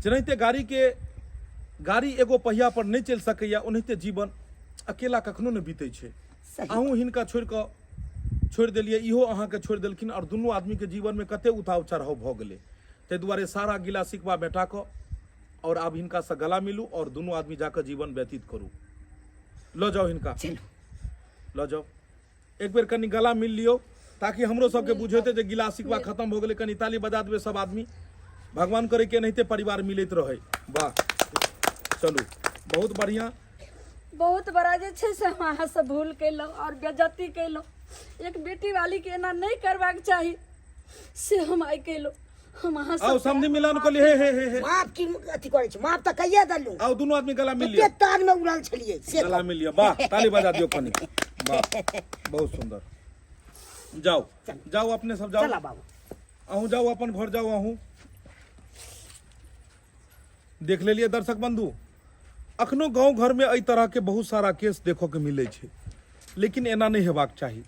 जेनाहिते गाड़ी के गाड़ी एगो पहिया पर नहि चलि सकैया, ओनाहिते जीवन अकेला कखनो नहि बीतै छै। सही। अहूँ हिनका छोड़ि कऽ छोड़ि देलियै, इहो अहाँके छोड़ि देलखिन, आओर दुनू आदमीके जीवनमे कते उतार चढ़ाव भऽ गेलै। ताहि दुआरे सारा गिला सिकवा मेटा कऽ आओर आब हिनकासँ गला मिलू आओर दुनू आदमी जाकऽ जीवन व्यतीत करू। लऽ जाउ हिनका। चलू। लऽ जाउ, एक बेर कनि गला मिल लियौ, ताकि हमरो सबके बुझेतै जे गिला सिकवा खत्म भऽ गेलै। कनि ताली बजा देबै सब आदमी। भगवान करे कि एनाहिते परिवार मिलैत रहै। वाह, चलू, बहुत बढ़िआँ। बहुत बड़ा जे छै से हम अहाँसँ भूल केलहुँ आओर बेज्जती केलहुँ। एक बेटी वालीके एना नहि करबाक चाही, से हम आइ केलहुँ। हम अहाँ आउ, समधि मिलान कऽ लिअ। हे हे हे हे, माफ की अथी करै छी? माफ तऽ कहिए देलहुँ। आउ, दुनू आदमी गला मिल कते लिअ। तार में उड़ल छलियै से गला मिल लिअ। वाह, ताली बजा दियौ कनि। वाह, बहुत सुंदर। जाउ, जाउ, अपने सब जाउ। चला बाबू। अहूँ जाउ, अपन घर जाउ अहूँ। देख लेलियै दर्शक बंधु, अखनो गाँव घरमे एहि तरहके बहुत सारा केस देखऽके मिलै छै, लेकिन एना नहि हेबाक चाही।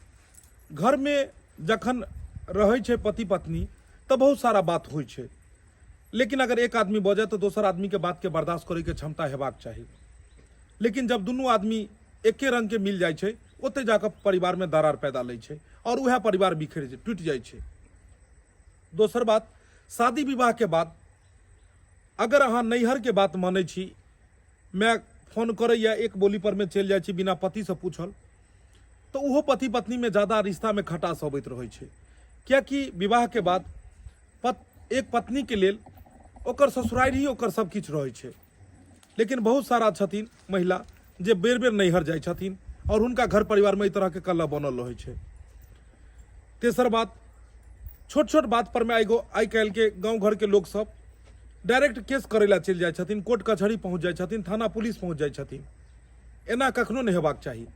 घरमे जखन रहै छै पति पत्नी तऽ बहुत सारा बात होइ छै, लेकिन अगर एक आदमी बजै तऽ दोसर आदमीके बातके बर्दाश्त करैके क्षमता हेबाक चाही। लेकिन जब दुनू आदमी एके रङ्गके मिल जाइ छै, ओतहि जाकऽ परिवारमे दरार पैदा लै छै आओर उएह परिवार बिखरि टूटि जाइ छै। दोसर बात, शादी विवाहके बाद अगर अहाँ नैहरके बात मानै छी माय फोन करैए एक बोली परमे चलि जाइ छी बिना पतिसँ पूछल तऽ ओहो पति पत्नीमे ज्यादा रिश्तामे खटास अबैत रहै छै किएकि विवाहके बाद पत एक पत्नीके लेल ओकर ससुरारि ही ओकर सब किछु रहै छै लेकिन बहुत सारा छथिन महिला जे बेर बेर नैहर जाइ छथिन आओर हुनका घर परिवारमे एहि तरहके कलह बनल रहै छै तेसर बात छोट छोट बात परमे आइ आइ काल्हिके गाँव घरके लोकसभ डायरेक्ट केस करै लए चलि जाइ छथिन कोर्ट कचहरी पहुँच जाइ छथिन थाना पुलिस पहुँच जाइ छथिन एना कखनो नहि हेबाक चाही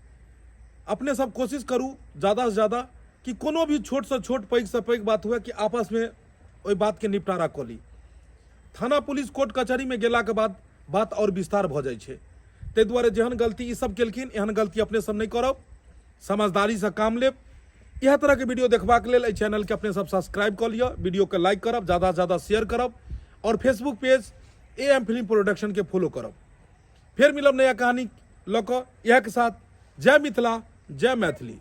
अपने सब कोशिश करू ज़्यादासँ ज़्यादा कि कोनो भी छोटसँ छोट पैघसँ पैघ बात हुए कि आपसमे ओहि बातके निपटारा कऽ ली थाना पुलिस कोर्ट कचहरीमे गेलाके बाद बात आओर विस्तार भऽ जाइ छै ताहि दुआरे जेहन गलती ई सब केलखिन एहन गलती अपने सब नहि करब समझदारीसँ काम लेब इएह तरहके वीडियो देखबाक लेल एहि चैनलके अपने सब सब्सक्राइब कऽ लिअ वीडियोके लाइक करब ज़्यादासँ ज़्यादा शेयर करब आओर Facebook page A M film प्रोडक्शनके follow करब फेर मिलब नया कहानी लऽ कऽ इएहके साथ जय मिथिला जय मैथिली।